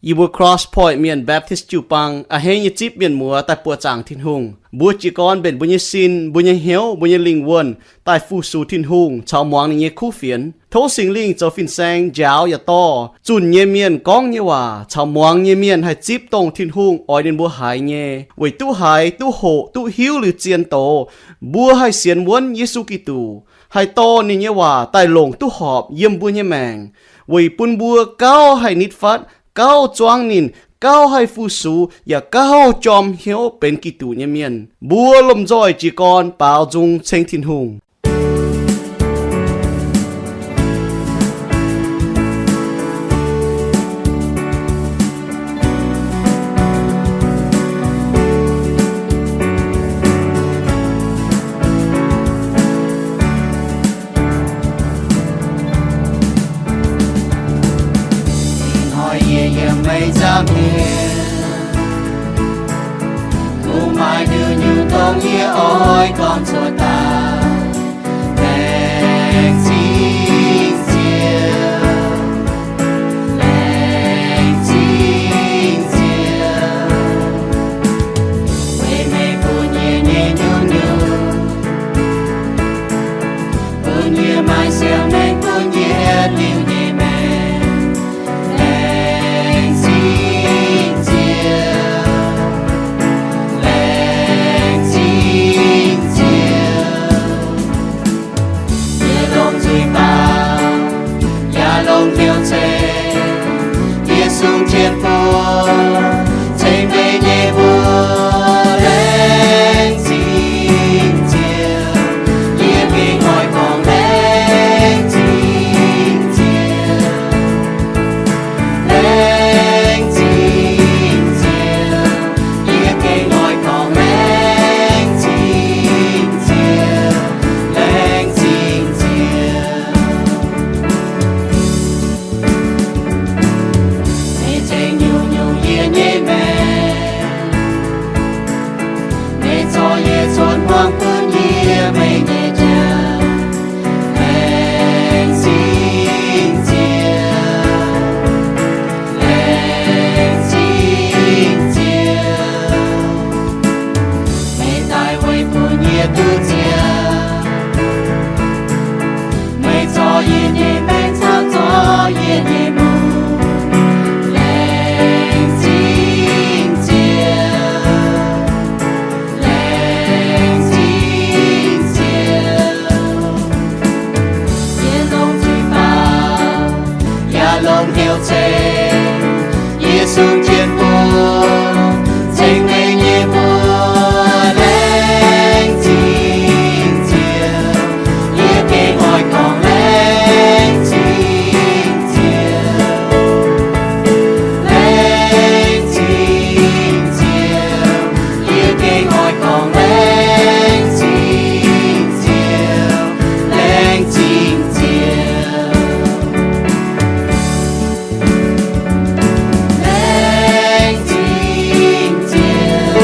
Yie mbuo Cross Point Mienh Baptist jiu-baang a'hneiv nyei zipv mienh muoz daaih buoqc zaangc Tin-Hungh. Mbuo jiez gorn mbenc mbuo nyei sin, mbuo nyei hnyouv, mbuo nyei lingh wuonh daaih fu-sux Tin-Hungh caux muangx ninh nyei kuv fienx. Tov Singx Lingh zoux fin-saeng njaaux yaac dorh zunh nyei mienh gorngv nyei waac caux muangx nyei mienh haih zipv dongh Tin-Hungh oix ninh mbuo haiz nyei, weic duqv haiz, duqv hoqc, duqv hiuv liuz zien doz, mbuo haih sienx wuonv Yesu Giduc, haih dorh ninh nyei waac daaih longc duqv horpc yiem mbuo nyei maengc, weic bun mbuo gauh haih nitv fatv, gauh zuangv ninh, gauh haih fu-sux, yaac gauh jorm hnyouv benx Giduc nyei mienh. Mbuo lomh nzoih jiez gorn baaux nzung ceng Tin-Hungh. Ih hnoi yie yiem meih nzangc hmien, kungx maaih nduqc nyungc dongh yie oix gorngv cuotv daaih. Laengz zingh Ziouv, laengz zingh Ziouv, weic meih bun yie nyei nyungc-nyungc, bun yie maaih siang-maengc, bun yie liuc nyei maengc. Laengz zingh Ziouv, laengz zingh Ziouv, yie longc nzuih baaux, yaac longc hnyouv ceix, yie sung jienv buo ceng meih nyei mbuox. Laengz zingh Ziouv, yie gengh oix gorngv laengz zingh Ziouv. Laengz zingh Ziouv, yie gengh oix gorngv laengz zingh Ziouv, laengz zingh Ziouv. Meih tengx nyungc-nyungc yie nyei maengc, meih zorqv yie cuotv hmuangx bun yie meih nyei jauv. Laengz zingh Ziouv, laengz zingh Ziouv, meih daaih weic bun yie duqv ziangh. Meih zorc yie nyei maengc caux zorc yie nyei mungh. Laengz zingh Ziouv, laengz zingh Ziouv, yie longc nzuih baaux, yaac longc hnyouv ceix, yie sung jienv buo ceng meih nyei mbuox. Laengz zingh Ziouv, yie gengh oix gorngv laengz zingh Ziouv. Laengz zingh Ziouv, yie gengh oix gorngv laengz zingh Ziouv. Laengz zingh Ziouv. Laengz zingh Ziouv,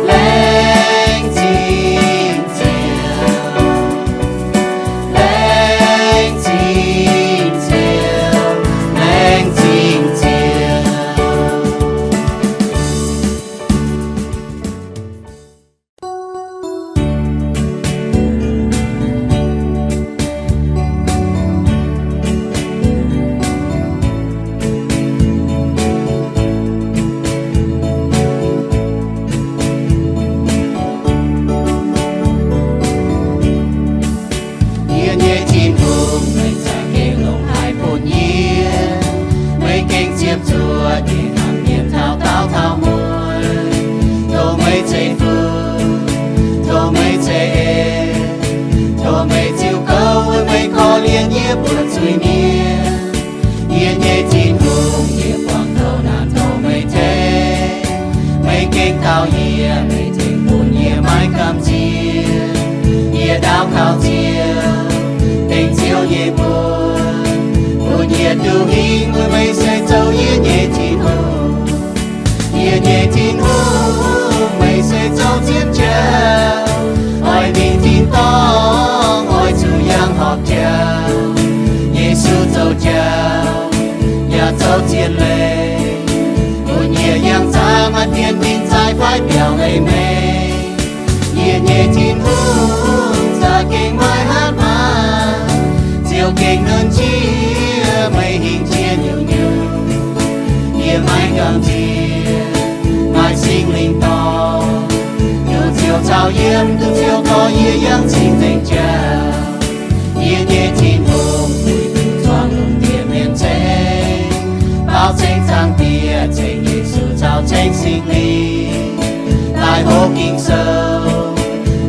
laengz zingh Ziouv, laengz zingh Ziouv, laengz zingh Ziouv. Yie nyei Tin-Hungh, meih za'gengh longc haaix bun yie? Meih gengh ziepc zuoqv diex hnamv mienh taux daauh taux mueiz. Tov meih ceix fuqv, tov meih ceix en, tov meih ziux gouv wuov meih korv-lienh yie buonv zuiz-mienh. Yie nyei Tin-Hungh, yie buangh touv naanc tov meih tengx. Meih gengh dau yie, meih tengx bun yie maiv gamh nziex. Yie daux gaux Ziouv, dengv Ziouv nyei mbuox, bun yie duqv hingh meih, meih se zoux yie nyei Tin-Hungh. Yie nyei Tin-Hungh, meih se zoux zien jauv, oix mingh tin-dorngh, oix zuqc yangh horpc jauv. Yesu Zien leiz, bun yie yangh zaah maaih dien mingh zaih fai biaux leiz mengh. Yie nyei Tin-Hungh za'gengh maiv hatc maaz, ziouc gengh nunc jiex meih hingh jiex nyungc-nyungc. Yie maiv gamh nziex maaih Singx Lingh dorh, duqv Ziouv caux yiem, duqv Ziouv dorh yie yangh cing-nzengc jauv. Yie nyei Tin-Hungh, zuangx lungh ndiev mienh ceng, baaux ceng Zaangc Diex, ceng Yesu caux ceng Singx Lingh. Daaih hopv Ging-Sou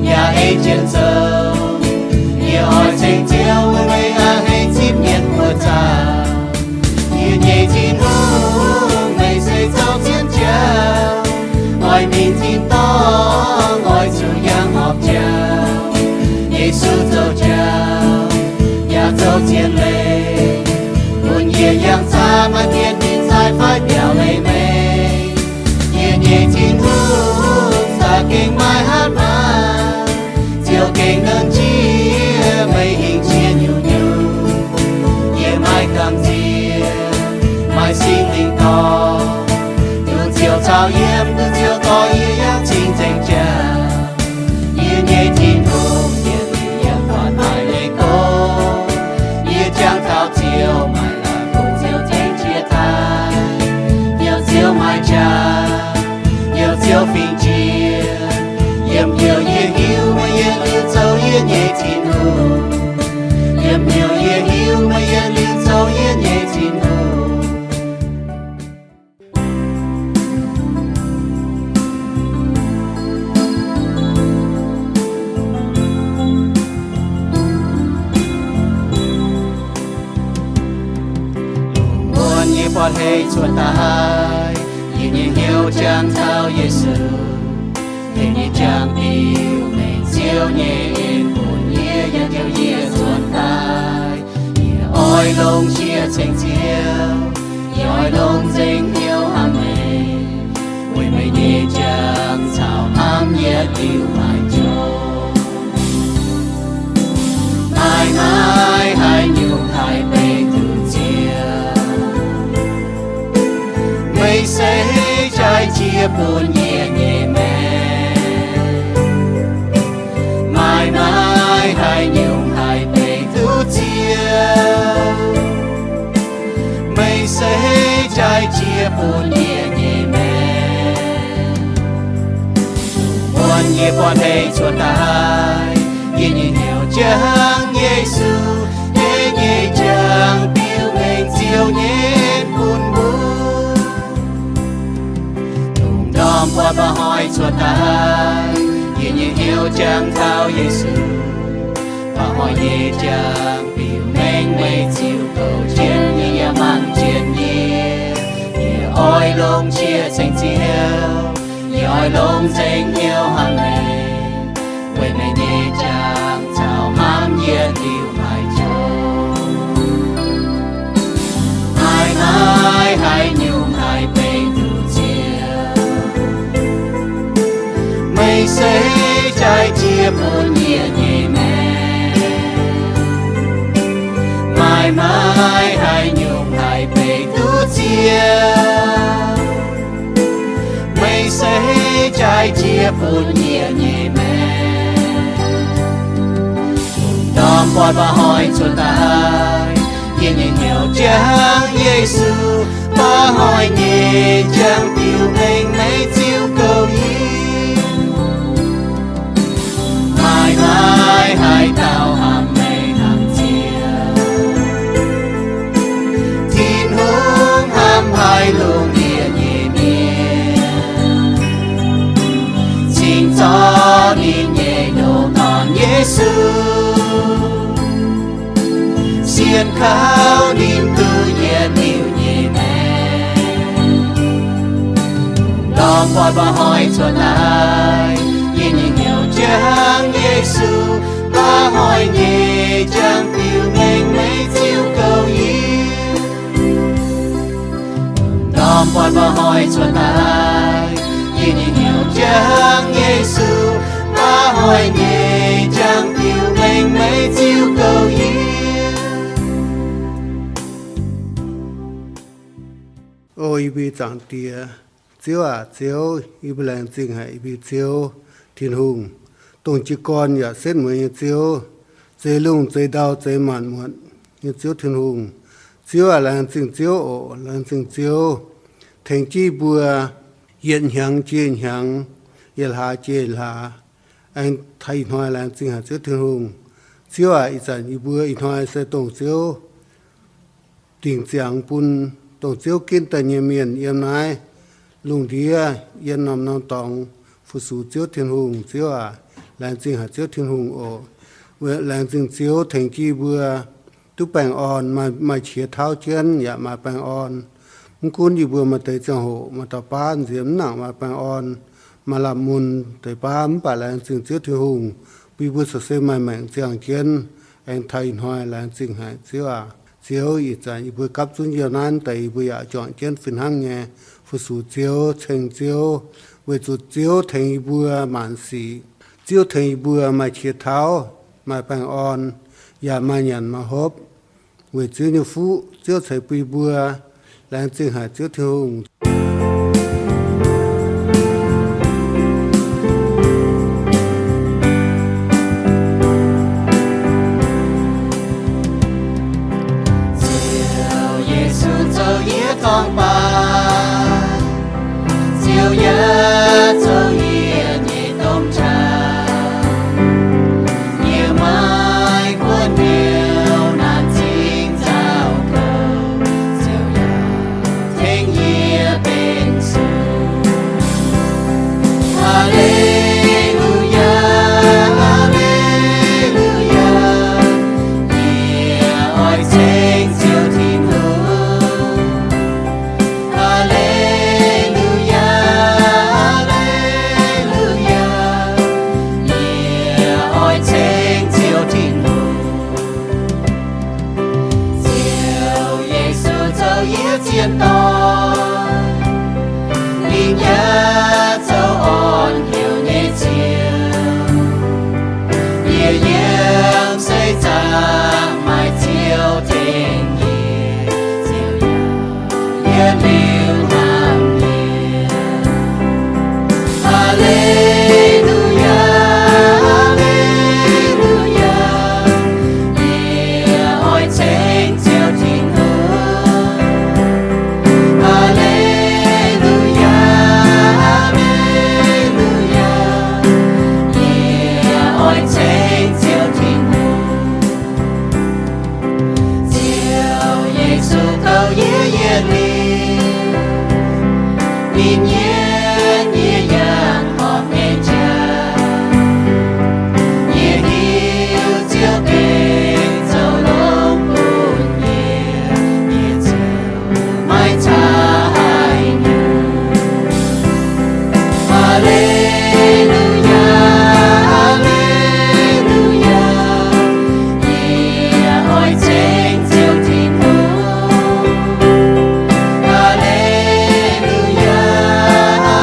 yaac ei jienv zoux, yie oix ceng Ziouv, weic meih a'hneiv zipv mienh buoz-zaux. Yie nyei Tin-Hungh, meih se zoux zien jauv, oix mingh tin-dorngh, oix zuqc yangh horpc jauv. Yesu zoux jauv yaac zoux zien leiz, bun yie yangh zaah maaih dien mingh zaih fai biaux leiz mengh. Yie nyei Tin-Hungh za'gengh maiv hatc maaz, ziouc gengh nunc jiex meih hingh jiex nyungc-nyungc. Yie maiv gamh nziex maaih Singx Lingh dorh, duqv Ziouv caux yiem, duqv Ziouv dorh yie yangh cing-nzengc jauv. Yie nyei Tin-Hungh, yie liuz yiem faatv daaih leih go, yie jangx taux Ziouv, maaih laanh kuv Ziouv tengx jiex daaih. Heuc Ziouv maaih qangx, heuc Ziouv fingx jiex. Yiem heuc yie hiuv meih yiem liuz zoux yie nyei Tin-Hungh. Yiem heuc yie hiuv meih yiem liuz zoux yie nyei Tin-Hungh. Lungh muonz yie buatc hei cuotv daaih, yie nyei hnyouv jangx taux Yesu. Tengx yie jangx biux mengh Ziouv nyei en bun yie, yaac njoux yie zuonx daaih. Yie oix longc jiex ceng Ziouv, yie oix longc nzengc hnyouv hnamv meih, weic meih nyei jangx caux hnamv yietc liuz maiv jomc. Maaih, maaih haaix nyungc haih benx nduqc Ziouv? Meih se jaaix jiex bun yie nyei maengc. Maaih, maaih haaix nyungc haih benx nduqc Ziouv? Meih se jaaix jiex bun yie nyei maengc. Lungh muonz yie buatc hei cuotv daaih, yie nyei hnyouv jangx Yesu, yie nyei jangx biux mengh Ziouv nyei en bun mbuo. Lungh ndorm buatc mba'hnoi cuotv daaih, yie nyei hnyouv jangx taux Yesu. Mba'hnoi nyei jangx biux mengh meih ziux goux jienv yie, yaac mangc jienv yie. Yie oix longc jiex ceng Ziouv, yie oix longc nzengc hnyouv hnamv meih, weic meih nyei jangx caux hnamv yietc liuz maiv jomc. Maaih, maaih haaix nyungc haih benx nduqc Ziouv? Meih se jaaix jiex bun yie nyei maengc. Maaih, maaih haaix nyungc haih benx nduqc Ziouv? Meih se jaaix jiex bun yie nyei maengc. Lungh ndorm buatc mba'hnoi cuotv daaih, yie nyei hnyouv jangx Yesu, mba'hnoi nyei jangx biux mengh meih ziux goux yie. Maaih, maaih haaix dauh hnamv meih hnangv Ziouv? Tin-Hungh hnamv haiz lungh ndiev nyei mienh, cingx zorqv ninh nyei ndoqc dorn Yesu, sienx kaux ninh duqv yietc liuz nyei maengc. Lungh ndorm buatc mba'hnoi cuotv daaih, yie nyei hnyouv jangx Yesu, mba'hnoi nyei jangx biux mengh meih ziux goux yie. Lungh ndorm buatc mba'hnoi cuotv daaih, yie nyei hnyouv jangx Yesu, mba'hnoi nyei jangx biux mengh meih ziux goux yie. O yie mbuo Zaangc Diex, Ziouv aac, Ziouv, yie mbuo laengz zingh haic yie mbuo Ziouv Tin-Hungh, dongh jiez gorn yaac setv mueiz nyei Ziouv, zeix lungh zeix ndau zeix maanc muotc nyei Ziouv Tin-Hungh. Ziouv aac, laengz zingh Ziouv oc. Laengz zingh Ziouv tengx jienv yie mbuo yietc hnyangx jiex hnyangx, yietc hlaax jiex hlaax, aengx taux ih hnoi laengz zingh haic Ziouv Tin-Hungh. Ziouv aac, ih zanc yie mbuo ih hnoi se dongh Ziouv dingc ziangx bun, dongh Ziouv ginv daaih nyei mienh yiem naaiv lungh ndiev yiem norm-norm dorngx fu-sux Ziouv Tin-Hungh. Ziouv aac, laengz zingh haic Ziouv Tin-Hungh oc. Laengz zingh Ziouv tengx jienv yie mbuo duqv baengh orn, maaih qiex tauv jienv yaac maaih baengh orn. Mv gunv yie mbuo maaih deix ziangh hoc maaih dauh baav nziex mv nangc maaih baengh orn, maaih lamh mun deix baav, mv baac laengz zingh Ziouv Tin-Hungh bun yie mbuo corc se maaih maengc ziangh jienv aengx taux ih hnoi. Laengz zingh haic Ziouv aac. Ziouv, ih zanc yie mbuo gapv zunv yiem naaiv deix, yie mbuo yaac juangc jienv fih hnangv nyei fu-sux Ziouv, ceng Ziouv, weic zuqc Ziouv tengx yie mbuo maanc sic. Ziouv tengx yie mbuo maaih qiex tauv, maaih baengh orn, yaac maaih nyanc maaih hopv. Weic Ziouv nyei fuqv, Ziouv ceix bun yie mbuo. Laengz zingh haic Ziouv Tin-Hungh. Ziouv Yesu zoux yie torngv baac, Ziouv yaac zoux yie nyei domh qaqv. Yie maiv guoqv niouv naanc zingh nzauh kouv, Ziouv yaac tengx yie benx sung. Aa^le^lu^yaa, aa^le^lu^yaa, yie oix ceng Ziouv Tin-Hungh. Aa^le^lu^yaa, aa^le^lu^yaa, yie oix ceng Ziouv Tin-Hungh. Ziouv Yesu zoux yie zien dorn, ninh yaac zoux orn hnyouv nyei Ziouv. Yie yiem seix zaangc maaih Ziouv tengx yie, Ziouv yaac yiem liuz hnamv yie. Aa^le^lu^yaa, aa^le^lu^yaa, yie oix ceng Ziouv Tin-Hungh. Aa^le^lu^yaa, aa^le^lu^yaa, yie oix ceng Ziouv Tin-Hungh. Ziouv Yesu douh yie yietc liuz, ninh yiem yie yangh horpc nyei jauv. Yie hiuv Ziouv gengh zoux longx bun yie, yie ziouc maiv caux haih nyungc. Aa^le^lu^yaa, aa^le^lu^yaa, yie oix ceng Ziouv Tin-Hungh. Aa^le^lu^yaa,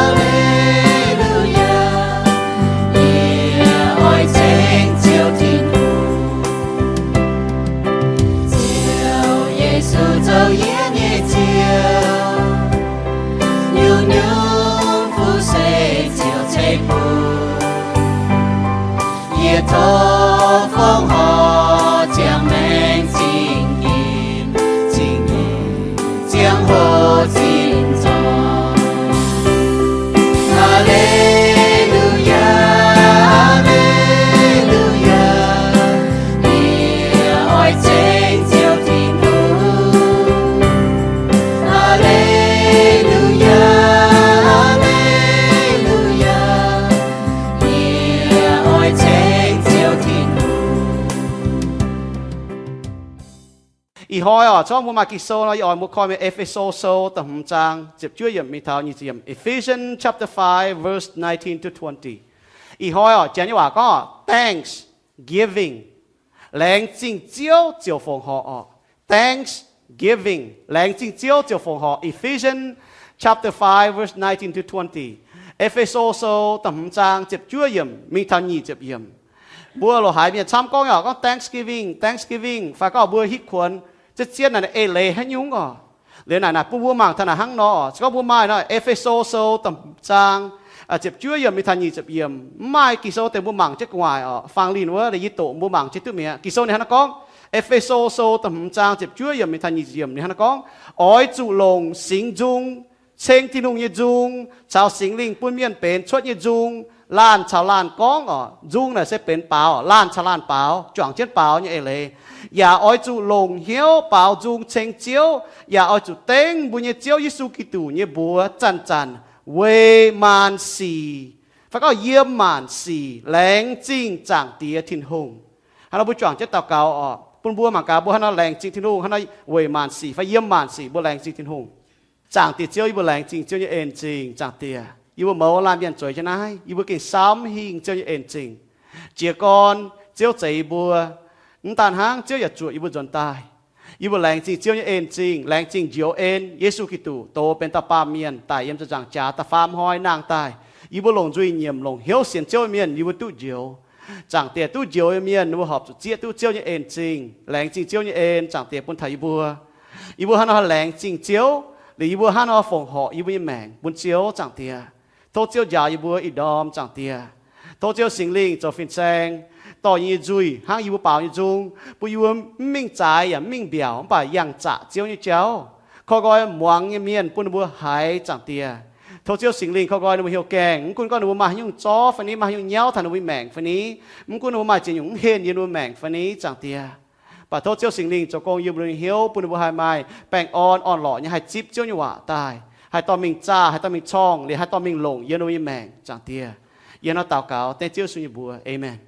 aa^le^lu^yaa, yie oix ceng Ziouv Tin-Hungh. Ziouv Yesu zoux yie nyei Ziouv, nyungc-nyungc fuqv se Ziouv ceix bun. Yie tov fongc horc ziangh maengc zingh nyeic, zingh nyeic ziangh hoc zinh nzorng. Aa^le^lu^yaa, aa^le^lu^yaa, yie oix ceng Ziouv Tin-Hungh. Aa^le^lu^yaa, aa^le^lu^yaa, yie oix ceng Ziouv Tin-Hungh. Ih hnoi oc, zorqv mbuo maaih Ging-Sou nor, yie oix mbuo koi mingh E^fe^so Sou da'hmz zaang ziepc juov yiemc mingh taux nyic ziepc yiemc. Ephesians chapter five, verse nineteen to twenty. Ih hnoi oc, janx nyei waac gorngv thanksgiving, laengz zingh Ziouv ziouc fongc horc oc. Thanksgiving, laengz zingh Ziouv ziouc fongc horc. Ephesians chapter five, verse nineteen to twenty. E^fe^so Sou da'hmz zaang ziepc juov yiemc mingh taux nyic ziepc yiemc. Mbuo loz-haaix mienh camv gorngv nyei oc, gorngv thanksgiving, thanksgiving, fai gorngv mbuo hitv kuonx, zien-zien naaic eix leiz haaix nyungc oc. Liuz naaic, naaic bun mbuo mangc taux naaic hnangv nor, se gorngv mbuo maaih nor, E^fe^so Sou da'hmz zaang ziepc juov yiemc mingh taux nyic ziepc yiemc, mv maaih Ging-Sou deix mbuo mangc jienv gu'nguaaic oc. Fangx linh wuov, yie doqc mbuo mangc jienv duqv mi'aqv. Ging-Sou ninh hnangv naaiv gorngv, E^fe^so Sou da'hmz zaang ziepc juov yiemc mingh taux nyic ziepc yiemc ninh hnangv naaiv gorngv, oix zuqc longc singx nzung, ceng Tin-Hungh nyei nzung caux Singx Lingh bun mienh benx cuotv nyei nzung, laanh caux laanh gorngv oc. Nzung naaic se benx baaux, laanh caux laanh baaux, juangc jienv baaux nyei eix leiz. Yaac oix zuqc longc hnyouv baaux nzung ceng Ziouv, yaac oix zuqc dengv mbuo nyei Ziouv Yesu Giduc nyei mbuox zanc-zanc weic maanc sic, fai gorngv yiem maanc sic laengz zingh Zaangc Diex Tin-Hungh. Hnangv nor mbuo juangc jienv daux gaux oc, bun mbuo mangc gaax mbuo hnangv nor laengz zingh Tin-Hungh, hnangv nor weic maanc sic fai yiem maanc sic mbuo laengz zingh Tin-Hungh. Zaangc Diex Ziouv, yie mbuo laengz zingh Ziouv nyei en-zingh. Zaangc Diex, yie mbuo mouz laanh mienh zueiz jienv naaiv, yie mbuo gengh samv hingh Ziouv nyei en-zingh. Jiez gorn Ziouv zeix yie mbuo, mv daan hnangv, Ziouv yaac zuoqc yie mbuo nzuonx daaih. Yie mbuo laengz zingh Ziouv nyei en-zingh, laengz zingh njoux en Yesu Giduc dox benx dauh baamh mienh daic yiem ziepc nzaangc jaax da'faam hnoi nangh daaih. Yie mbuo longc nzuih nyiemc, longc hnyouv sienx Ziouv nyei mienh, yie mbuo duqv njoux. Zaangc Diex, duqv njoux nyei mienh ninh mbuo horpc zuqc zieqv duqv Ziouv nyei en-zingh. Laengz zingh Ziouv nyei en, Zaangc Diex, bun taux yie mbuo. Yie mbuo hnangv nor haih laengz zingh Ziouv, liuz yie mbuo hnangv nor fongc horc yie mbuo nyei maengc bun Ziouv, Zaangc Diex. Tov Ziouv njaaux yie mbuo ih ndorm, Zaangc Diex. Tov Ziouv Singx Lingh zoux fin-saeng dorh yie nyei nzuih hnangv yie mbuo baaux nyei nzung, bun yie mbuo mv mingh zaaix yaac mv mingh mbiaauc, mv baac yangh zaqc Ziouv nyei jauv. Koi nqoi muangx nyei mienh bun ninh mbuo haiz, Zaangc Diex. Tov Ziouv Singx Lingh koi nqoi ninh mbuo hnyouv gaengh, mv gunv gorngv ninh mbuo maaih haaix nyungc zorv fai ni, maaih haaix nyungc nyauv taux ninh mbuo nyei maengc fai ni, mv gunv ninh mbuo maaih ziex nyungc mv henh yiem ninh mbuo maengc fai ni, Zaangc Diex. Mv baac tov Ziouv Singx Lingh zoux gong yiem ninh mbuo nyei hnyouv, bun ninh mbuo haih maaih baengh orn orn-lorqc nyei haih zipv Ziouv nyei waac daaih, haih dorh mingh zaah, haih dorh mingh corngh, liuz haih dorh mingh longc yiem ninh mbuo nyei maengc, Zaangc Diex. Yie nor daux gaux dengv Ziouv Yesu nyei mbuox. Aamen.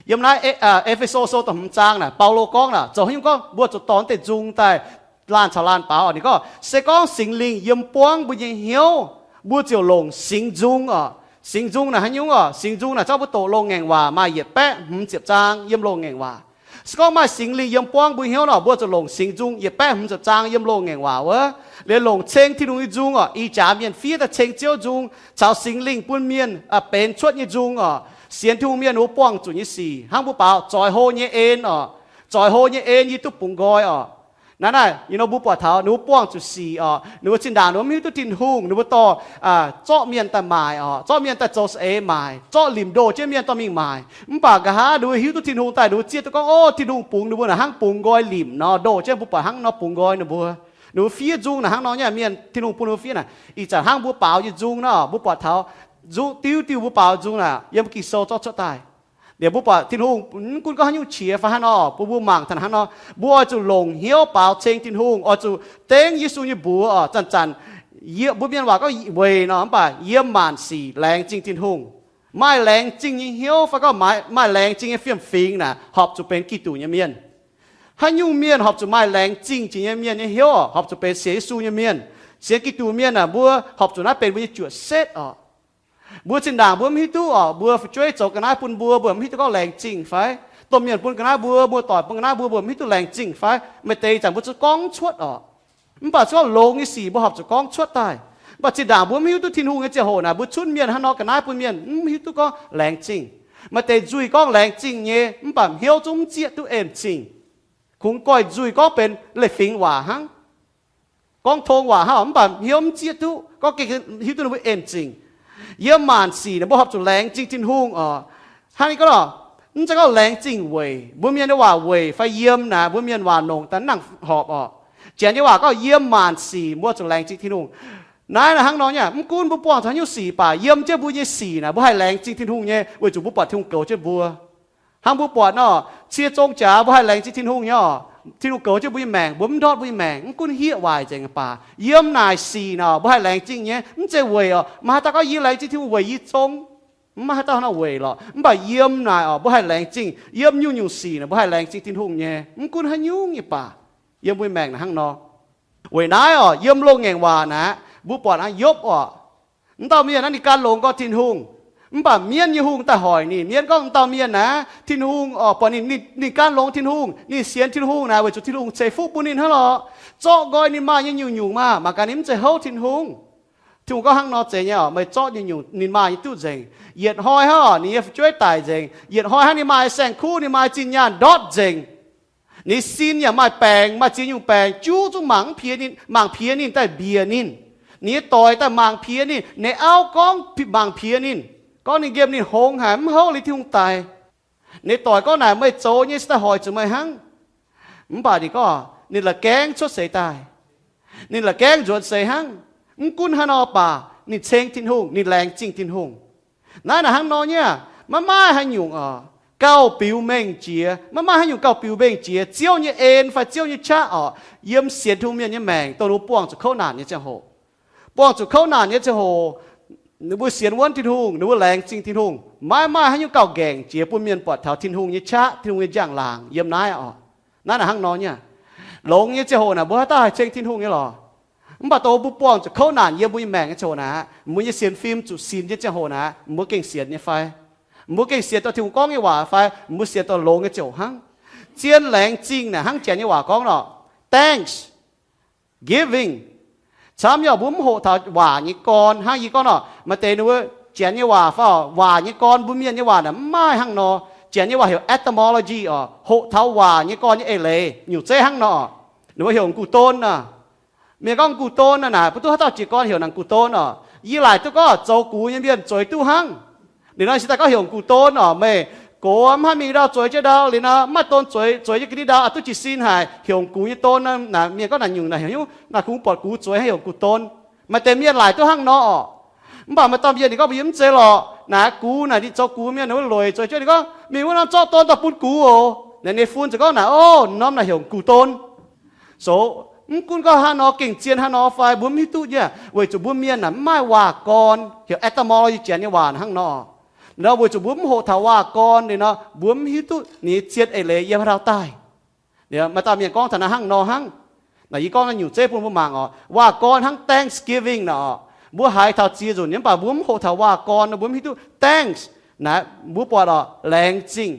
Yiem naaiv E^fe^so Sou da'hmz zaang naaic, Baulo gorngv naaic, zoux haaix nyungc gorngv mbuo zuqc dorh deix nzung daaih laanh caux laanh baaux. Ninh gorngv se gorngv Singx Lingh yiem buangv mbuo nyei hnyouv, mbuo ziouc longc singx nzung oc. Singx nzung naaic haaix nyungc oc? Singx nzung naaic zorqv mbuo doqc Loz-Ngaengc Waac maaih yietc baeqv hmz ziepc zaang yiem Loz-Ngaengc Waac. Se gorngv maaih Singx Lingh yiem buangv mbuo hnyouv nor, mbuo zuqc longc singx nzung yietc baeqv hmz ziepc zaang yiem Loz-Ngaengc Waac wuov. Liuz longc ceng Tin-Hungh nyei nzung oc. Ih jaax mienh fiev daaih ceng Ziouv nzung caux Singx Lingh bun mienh benx cuotv nyei nzung oc. Sienx Tin-Hungh mienh wuov buangh zuqc nyei sic hnangv mbuo baaux zoix hlo nyei en oc. Zoix hlo nyei en yie duqv bungx nqoi oc. Naaiv naaic, you know, mbuo buatc taux ninh mbuo buangh zuqc sic oc, ninh mbuo zinh ndaangc ninh mbuo mv hiuv duqv Tin-Hungh, ninh mbuo dorh zorqv mienh daaih maaic oc, zorqv mienh daaih zoux saeng-eix maaic, zorqv limc ndo jienv mienh dorh mingh maaic. Mv baac nqa'haav ninh mbuo hiuv duqv Tin-Hungh daaih, ninh mbuo zieqv duqv gorngv, o, Tin-Hungh bungx ninh mbuo naaic hnangv bungx nqoi limc nor, ndo jienv mbuo buatc hnangv nor bungx nqoi ninh mbuo. Ninh mbuo fiev nzung naaic hnangv nor nyei mienh, Tin-Hungh bun ninh mbuo fiev naaic. Ih zanc hnangv mbuo baaux nyei nzung nor, mbuo buatc taux nzung diuv diuh mbuo baaux nzung naaic yiem Ging-Sou zorqv cuotv daaih. Liuz mbuo buatc Tin-Hungh mv gunv gorngv haaix nyungc qiex fai haaix nor, bun mbuo mangc taux haaix nor, mbuo oix zuqc longc hnyouv baaux ceng Tin-Hungh, oix zuqc dengv Yesu nyei mbuox oc. Zanc-zanc mbuo mienh waac gorngv weic nor, mv baac yiem maanc sic laengz zingh Tin-Hungh. Maaih laengz zingh nyei hnyouv fai gorngv maaih laengz zingh nyei fiem-fingx naaic, horpc zuqc benx Giduc nyei mienh. Haaix nyungc mienh horpc zuqc maaih laengz zingh jiex nyei mienh nyei hnyouv oc? Horpc zuqc benx sienx Yesu nyei mienh. Sienx Giduc mienh naaic, mbuo horpc zuqc naaiv benx mbuo nyei juoqc setv oc. Mbuo zinh ndaangc mbuo mv hiuv duqv oc, mbuo fu'jueiv zoux ga'naaiv bun mbuo, mbuo mv hiuv duqv gorngv laengz zingh fai? Domh mienh bun ga'naaiv mbuo, mbuo doic bun ga'naaiv mbuo, mbuo mv hiuv duqv laengz zingh fai? Maaih deix ih zanc mbuo zungv gorngv cuotv oc. Mv baac se gorngv longx nyei sic mbuo horpc zuqc gorngv cuotv daaih. Mv baac zinh ndaangc mbuo mv hiuv duqv Tin-Hungh nyei ziangh hoc naaic, mbuo cunv mienh hnangv nor ga'naaiv bun mienh mv hiuv duqv gorngv laengz zingh. Maaih deix nzuih gorngv laengz zingh nyei, mv baac hnyouv zungv mv zieqv duqv en-zingh. Kungx goiv nzuih gorngv benx leiz-fingx waac hnangv, gorngv tong waac hnangv, mv baac hnyouv mv zieqv duqv gorngv gengh hiuv duqv ninh mbuo en-zingh. Yiem maanc sic naaic mbuo horpc zuqc laengz zingh Tin-Hungh oc. Hnangv naaiv gorngv, mv zeiz gorngv laengz zingh weic mbuo mienh nyei waac weic fai yiem naaic mbuo mienh waac nongc daaih mv nangc horpc oc. Janx nyei waac gorngv yiem maanc sic mbuo zuqc laengz zingh Tin-Hungh. Naaiv naaic hnangv nor nyei, mv gunv mbuo buangh taux haaix nyungc sic baac, yiem jienv mbuo nyei sic naaic mbuo haih laengz zingh Tin-Hungh nyei, weic zuqc mbuo buatc Tin-Hungh goux jienv mbuo. Hnangv mbuo buatc nor, cie zong jaax mbuo haih laengz zingh Tin-Hungh nyei oc. Tin-Hungh goux jienv mbuo nyei maengc, mbuo mv ndortv mbuo nyei maengc, mv gunv hiev waaic nzengc baac, yiem naaic sic naaic mbuo haih laengz zingh nyei. Mv zeiz weic oc, maaih haaix dauh gorngv yie laengz zingh Tin-Hungh weic yie zong? Mv maaih haaix dauh nor weic lorqc. Mv baac yiem naaic oc, mbuo haih laengz zingh. Yiem nyungc-nyungc sic naaic mbuo haih laengz zingh Tin-Hungh nyei, mv gunv haaix nyungc nyei baac, yiem mbuo nyei maengc naaic hnangv nor. Weic naaiv oc, yiem Loz-Ngaengc Waac naaic mbuo buatc hnangv Yopv oc. M'dauh mienh naaiv ninh gan longx gorx Tin-Hungh, mv baac mienv nyei hungh daaih hoic ninh. Mienv gorngv m'dauh mienh naaiv, Tin-Hungh oc, buatc ninh, ninh gan longx Tin-Hungh, ninh sienx Tin-Hungh naaic weic zuqc Tin-Hungh ceix fuqv bun ninh hnangv lorqc. Zorqv nqoi ninh maaih nyei nyungc-nyungc maah! Mangc gaax ninh mv zeiz houv Tin-Hungh. Tin-Hungh gorngv hnangv nor zeiz nyei oc, meih zorqv nyungc-nyungc ninh maaih nyei duqv nzengc. Yietc hnoi hnangv oc, ninh nyei fu'jueiv daic nzengc. Yietc hnoi hnangv ninh maaih saeng-kuv, ninh maaih zinh nyaanh ndortv nzengc. Ninh sin yaac maaih baengc, maaih ziex nyungc baengc, juv zungv mangc piex ninh, mangc piex ninh daaih mbiec ninh. Ninh nyei doic daaih mangc piex ninh, ninh auv gorngv mangc piex ninh, gorngv ninh nqemh ninh hngongx haic, mv houv liuz Tin-Hungh daic. Ninh doic gorngv naaic, meih zoux nyei se daaih hoic zuqc meih hnangv. Mv baac ninh gorngv ninh la'gaengv cuotv seix daaih. Ninh la'gaengv nzuonx seix hnangv. Mv gunv haaix nor baac ninh ceng Tin-Hungh, ninh laengz zingh Tin-Hungh. Naaiv naaic hnangv nor nyei aqv, maiv maaih haaix nyungc oc gauh biux mengh jiex, maiv maaih haaix nyungc gauh biux mengh jiex Ziouv nyei en fai Ziouv nyei qaqv oc, yiem sienx Tin-Hungh mienh nyei maengc dongh ninh mbuo buangh zuqc kouv naanc nyei ziangh hoc. Buangh zuqc kouv naanc nyei ziangh hoc, ninh mbuo sienx wuonv Tin-Hungh, ninh mbuo laengz zingh Tin-Hungh, maiv maaih haaix nyungc gauh ngaengc jiex bun mienh buatc taux Tin-Hungh nyei qaqv, Tin-Hungh nyei njang-laangc yiem naaiv oc. Naaiv naaic hnangv nor nyei aqv. Longx nyei ziangh hoc naaic mbuo haaix dauh haih ceng Tin-Hungh nyei lorqc? Mv baac dongh mbuo buangh zuqc kouv naanc yiem mbuo nyei maengc nyei ziangh hoc naaic, mbuo nyei sienx fim zuqc sinx nyei ziangh hoc naaic, mbuo gengh sienx nyei fai? Mbuo gengh sienx dorh Tin-Hungh gorngv nyei waac fai mbuo sienx dorh longx nyei ziouc hnangv? Zien laengz zingh naaic hnangv janx nyei waac gorngv nor, thanksgiving. Camv nyei oc, mbuo mv hoqc taux waac nyei gorn. Hnangv yie gorngv nor, maaih deix ninh mbuo janx nyei waac fai waac nyei gorn, mbuo mienh nyei waac naaic mv maaih hnangv nor. Janx nyei waac heuc etymology oc, hoqc taux waac nyei gorn nyei eix leiz nyungc zeiv hnangv nor. Ninh mbuo heuc กูต้น aqv. Mienh gorngv กูต้น aqv naaic, mbuo duqv haaix dauh jiez gorn heuc naaic กูต้น oc. Yie laaic duqv gorngv zoux gux nyei mienh zueiz duqv hnangv. Liuz nor se daaih gorngv heuc กูต้น oc, meih gox mv haih mingh ndau zueiz jienv ndau, liuz nor mv maaih don zueiz, zueiz jienv ga'ndiev ndau, a'duqv jiez sin haic, heuc gux nyei don. Naaic mienh gorngv naaic nyungc naaic heuc nyungc, naaic kungx buatc gux zueiz heuc กูต้น. Maaih deix mienh laaic duqv hnangv nor oc. Mv baac maaih dauh mienh ninh gorngv mbuo yiem mv zeiz lorqc, naaic gux naaic ninh zoux gux mienh wuov lueic zueiz jienv, ninh gorngv mingh wuov norm zorqv don daaih bun gux oc. Naaic ninh fun ziouc gorngv naaic, ov, norm naaic heuc กูต้น. So, mv gunv gorngv hnangv nor gengh zien hnangv nor fai mbuo mv hiuv duqv nyei, weic zuqc mbuo mienh naaic mv maaih waac gorn heuc etymology, janx nyei waac hnangv nor. Nor weic zuqc mbuo mv hoqc taux waac gorn liuz nor, mbuo mv hiuv duqv ninh nyei zien eix leiz yiem haaix dauh daaih. Maaih dauh mienh gorngv taux naaiv hnangv nor hnangv. Naaic yie gorngv naaiv nyungc zeiv bun mbuo mangc oc. Waac gorn hnangv thanksgiving naaic oc, mbuo haiz taux ziex nzunc nyei, mv baac mbuo mv hoqc taux waac gorn nor mbuo mv hiuv duqv thanks. Naaiv mbuo buatc oc, laengz zingh.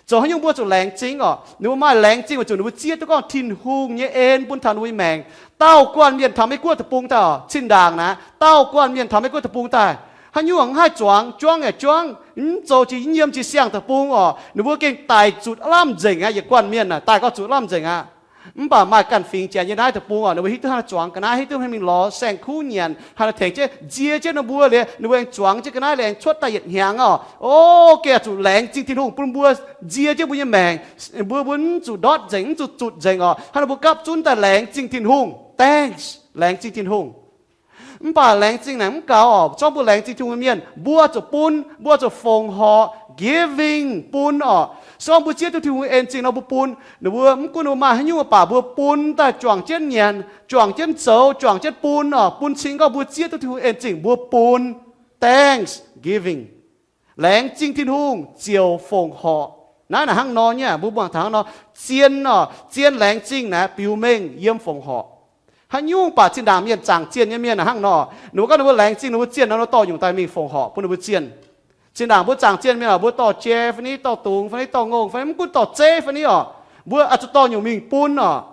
Zoux haaix nyungc mbuo zuqc laengz zingh oc? Ninh mbuo maaih laengz zingh weic zuqc ninh mbuo zieqv duqv gorngv Tin-Hungh nyei en bun taux ninh mbuo nyei maengc. Dauh guanh mienh taux Meiv-Guoqv deic-bung daaih oc, zinh ndaangc naaiv dauh guanh mienh taux Meiv-Guoqv deic-bung daaih, haaix nyungc mv haih zuangx, juangv yaac juangv, mv zoux jiex, mv yiem jiex siang-deic-bung oc. Ninh mbuo gengh daic zuqc lamh nzengc aqv. Yietc guanh mienh naaic daaih gorngv zuqc lamh nzengc aqv. Mv baac maaih ganh fingx janx yiem naaiv deic-bung oc, ninh mbuo hiuv duqv hnangv naaiv zuangx ga'naaiv, hiuv duqv hnangv mingh lorz saeng-kuv nyanc, hnangv naaiv tengx jienv nzie jienv ninh mbuo liuz, ninh mbuo aengx zuangx jienv ga'naaiv liuz aengx cuotv daaih yietc hnyangx oc. O, gengh zuqc laengz zingh Tin-Hungh bun mbuo nzie jienv mbuo nyei maengc. Mbuo, mbuo mv zuqc ndortv nzengc, mv zuqc zutc nzengc oc. Hnangv naaiv mbuo gapv zunv daaih laengz zingh Tin-Hungh, thanks, laengz zingh Tin-Hungh. Mv baac laengz zingh naaic mv gaux oc. Zorqv mbuo laengz zingh Tin-Hungh mienh, mbuo zuqc bun, mbuo zuqc fongc horc, giving, bun oc. Zorqv mbuo zieqv duqv Tin-Hungh en zingh nor mbuo bun. Ninh mbuo mv gunv ninh mbuo maaih haaix nyungc baac mbuo bun daaih, juangc jienv nyanc, juangc jienv zoux, juangc jienv bun oc. Bun cing gorngv mbuo zieqv duqv Tin-Hungh en zingh mbuo bun, thanksgiving. Laengz zingh Tin-Hungh ziouc fongc horc. Naaiv naaic hnangv nor nyei, mbuo mangc taux hnangv nor, zien oc, zien laengz zingh naaic biux mengh yiem fongc horc. Haaix nyungc baac zinh ndaangc mienh, zaangc zienh nyei mienh hnangv nor, ninh mbuo gorngv ninh mbuo laengz zingh ninh mbuo zienh nor, ninh mbuo dorh nyungc daaih mingh fongc horc bun ninh mbuo zienh. Zinh ndaangc mbuo zaangc zienh mienh oc, mbuo dorh jai fai ni, dorh dungz fai ni, dorh ngongh fai ni, mv gunv dorh zeiv fai ni oc, mbuo oix zuqc dorh nyungc mingh bun oc.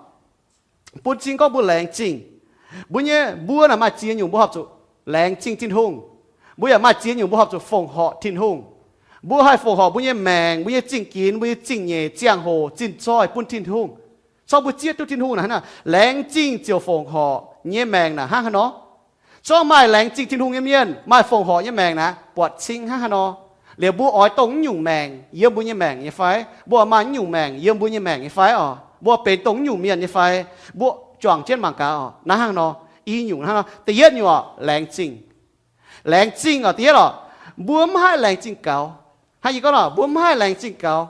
Bun cing gorngv mbuo laengz zingh. Mbuo nyei, mbuo naaic maaih ziex nyungc mbuo horpc zuqc laengz zingh Tin-Hungh. Mbuo yaac maaih ziex nyungc mbuo horpc zuqc fongc horc Tin-Hungh. Mbuo haih fongc horc mbuo nyei maengc, mbuo nyei zingh ginx, mbuo nyei zingh nyeic, ziangh hoc, zinh zoih bun Tin-Hungh. Corc mbuo zieqv duqv Tin-Hungh naaic hnangv naaic, laengz zingh ziouc fongc horc nyei maengc naaic hnangv haaix nor? Corc maaih laengz zingh Tin-Hungh nyei mienh, maaih fongc horc nyei maengc naaic, buatc cing hnangv haaix nor? Liuz mbuo oix dongh mv nyungc maengc yiem mbuo nyei maengc nyei fai? Mbuo maaih mv nyungc maengc yiem mbuo nyei maengc nyei fai oc? Mbuo benx dongh mv nyungc mienh nyei fai? Mbuo juangc jienv mangc gaax oc. Naaiv hnangv nor, i nyungc hnangv nor. Da'yietv nyungc oc, laengz zingh. Laengz zingh oc, da'yietv oc, mbuo mv haih laengz zingh gaux. Hnangv yie gorngv oc, mbuo mv haih laengz zingh gaux,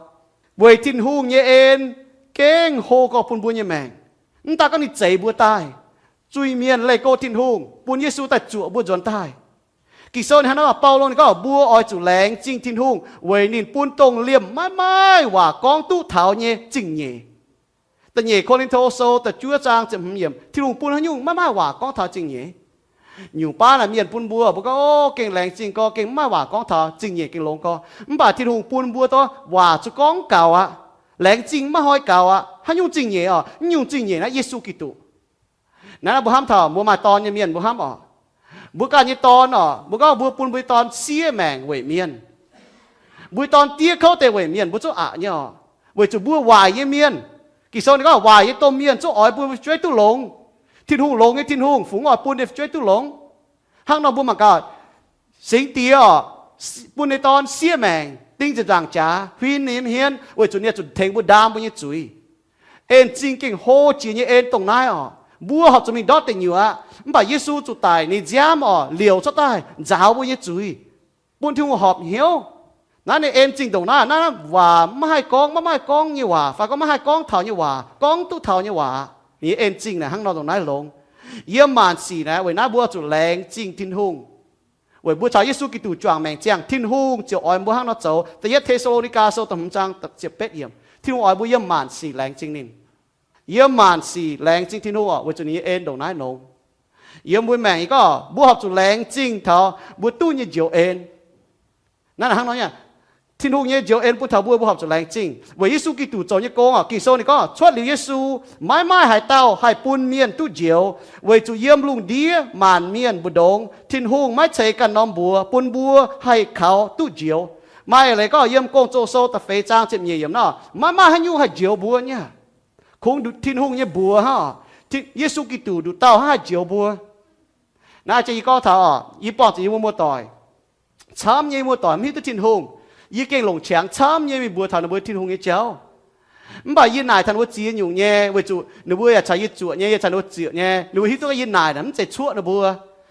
weic Tin-Hungh nyei en gengh hlo gorx bun mbuo nyei maengc. Mv daaih gorngv ninh zeix mbuo daaih, zuiz-mienh leih go Tin-Hungh, bun Yesu daaih zuoqc mbuo nzuonx daaih. Ging-Sou ninh hnangv naaiv, Baulo ninh gorngv mbuo oix zuqc laengz zingh Tin-Hungh weic ninh bun dongh liemh maiv maaih waac gorngv duqv taux nyei zingh nyeic. Da'nyeic Ko^lin^to Sou da'juov zaang ziepc hmz yiemc, Tin-Hungh bun haaix nyungc maiv maaih waac gorngv taux zingh nyeic. Nyungc baav naaic mienh bun mbuo, mbuo gorngv, o, gengh laengz zingh gorx, gengh maiv maaih waac gorngv taux zingh nyeic, gengh longx gorx. Mv baac Tin-Hungh bun mbuo dongh waac zuqc gorngv gaux aqv. Laengz zingh maiv hnoi gaux aqv. Haaix nyungc zingh nyeic oc? Mv nyungc zingh nyeic naaiv Yesu Giduc. Naaiv mbuo hnamv taux mbuo maaih dorn nyei mienh mbuo hnamv oc, mbuo ganh nyei dorn oc, mbuo gorngv mbuo bun mbuo nyei dorn siev maengc weic mienh. Mbuo nyei dorn diev kouv deix weic mienh, mbuo zungv aqc nyei oc. Weic zuqc mbuo waaic nyei mienh, Ging-Sou ninh gorngv, waaic nyei domh mienh zungv oix bun fu'jueiv duqv longx. Tin-Hungh longx nyei Tin-Hungh, fungx oix bun ninh fu'jueiv duqv longx? Hnangv nor mbuo mangc gaax, Singx Diex orqc, bun ninh dorn siev maengc, ding ziepc nzaangc jaax, huin ninh nyei hmien, weic zuqc ninh zuqc tengx mbuo ndaam mbuo nyei zuiz. En zingh gengh hlo jiex nyei en dongh naaiv orqc. Mbuo horpc zuqc mingh ndortv deic nyuoqc aqv. Mv baac Yesu zuqc daic, ninh nziaamv orqc, liouc cuotv daaih nzaaux mbuo nyei zuiz, bun Tin-Hungh horpc hnyouv. Naaiv ninh en zingh ndongc naaiv, naaiv waac maiv haih gorngv, maiv maaih gorngv nyei waac, fai gorngv maiv haih gorngv taux nyei waac, gorngv duqv taux nyei waac. Ninh nyei en zingh naaic hnangv nor ndongc naaiv longx. Yiem maanc sic naaic, weic naaiv mbuo zuqc laengz zingh Tin-Hungh. Weic mbuo caux Yesu Giduc juangc maengc ziangh, Tin-Hungh ziouc oix mbuo hnangv nor zoux. Da'yietv Te^saa^lo^ni^gaa Sou da'hmz zaang ziepc betv yiemc, Tin-Hungh oix mbuo yiem maanc sic laengz zingh ninh. Yiem maanc sic laengz zingh Tin-Hungh orqc, weic zuqc ninh nyei en ndongc naaiv longx. Yiem mbuo maengc nyei gorngv, mbuo horpc zuqc laengz zingh taux mbuo duqv nyei njoux en. Naaiv hnangv nor nyei, Tin-Hungh nyei njoux en bun taux mbuo, mbuo horpc zuqc laengz zingh. Weic Yesu Giduc zoux nyei gong orqc, Ging-Sou ninh gorngv, cuotv liuz Yesu, maiv maaih haaix dauh haih bun mienh duqv njoux, weic zuqc yiem lungh ndiev maanc mienh mbu'ndongx Tin-Hungh maiv ceix ganh norm mbuox bun mbuo haih kaux duqv njoux. Maaih leiz gorngv yiem Gong-Zoh Sou da'feix zaang ziepc nyeic yiemc nor, maiv maaih haaix nyungc haih njoux mbuo nyei. Kungx Tin-Hungh nyei mbuox hnangv, Yesu Giduc nduqc dauh hnangv haih njoux mbuo. Naaiv jiex yie gorngv taux orqc, yie buangh zuqc yie mbuo muoz-doic, camv nyei muoz-doic mv hiuv duqv Tin-Hungh. Yie gengh longc qangx camv nyei mingh mbuox taux ninh mbuo Tin-Hungh nyei jauv. Mv baac yie naaic taux ninh mbuo ziex nyungc nyei, weic zuqc ninh mbuo yaac caux yie zuoqc nyei, yie caux ninh mbuo zuoqc nyei, ninh mbuo hiuv duqv yie naaic naaic mv zeiz cuoqv ninh mbuo.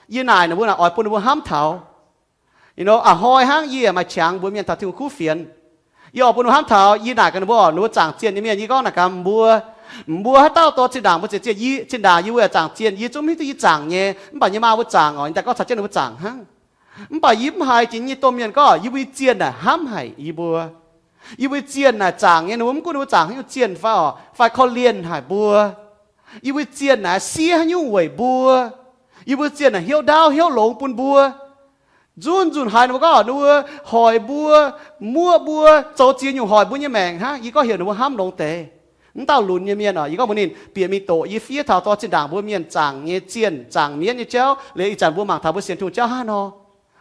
Yie naaic ninh mbuo naaic oix bun ninh mbuo hnamv taux. A'hnoi hnangv yie maaih qangx mbuox mienh taux Tin-Hungh kuv fienx. Yie oix bun ninh mbuo hnamv taux, yie naaic gaax ninh mbuo orqc, ninh mbuo zaangc zienh nyei mienh, yie gorngv naaic gaax mbuo, mbuo haaix dauh dorh zinh ndaangc mbuo zienh, zinh ndaangc yie mbuo yaac zaangc zienh, yie zungv mv hiuv duqv yie zaangc nyei, mv baac yie maa mbuo zaangc orqc, yie daaih gorngv caux jienv ninh mbuo zaangc hnangv. Mv baac yie mv haiz jiex nyei domh mienh gorngv, yie mbuo nyei zienh naaic hnamv haic yie mbuo. Yie mbuo nyei zienh naaic zaangc nyei, ninh mbuo mv gunv ninh mbuo zaangc haaix nyungc zienh fai orqc, fai korv-lienh haic mbuo. Yie mbuo nyei zienh naaic siev haaix nyungc weic mbuo. Yie mbuo nyei zienh naaic hnyouv ndaauv hnyouv longx bun mbuo. Nzunc nzunc haiz ninh mbuo gorngv, ninh mbuo hoic mbuo, muoqv mbuo, zoux ziex nyungc hoic mbuo nyei maengc hnangv. Yie gorngv heuc ninh mbuo hnamv longx deix. Mv dauh lunx nyei mienh orqc, yie gorngv mbuox ninh, bieqc mingh doqc yie fiev taux dorh zinh ndaangc mbuo mienh zaangc nyei zienh, zaangc mienv nyei jauv, liuz ih zanc mbuo mangc taux mbuo sienx Tin-Hungh jauv hnangv nor.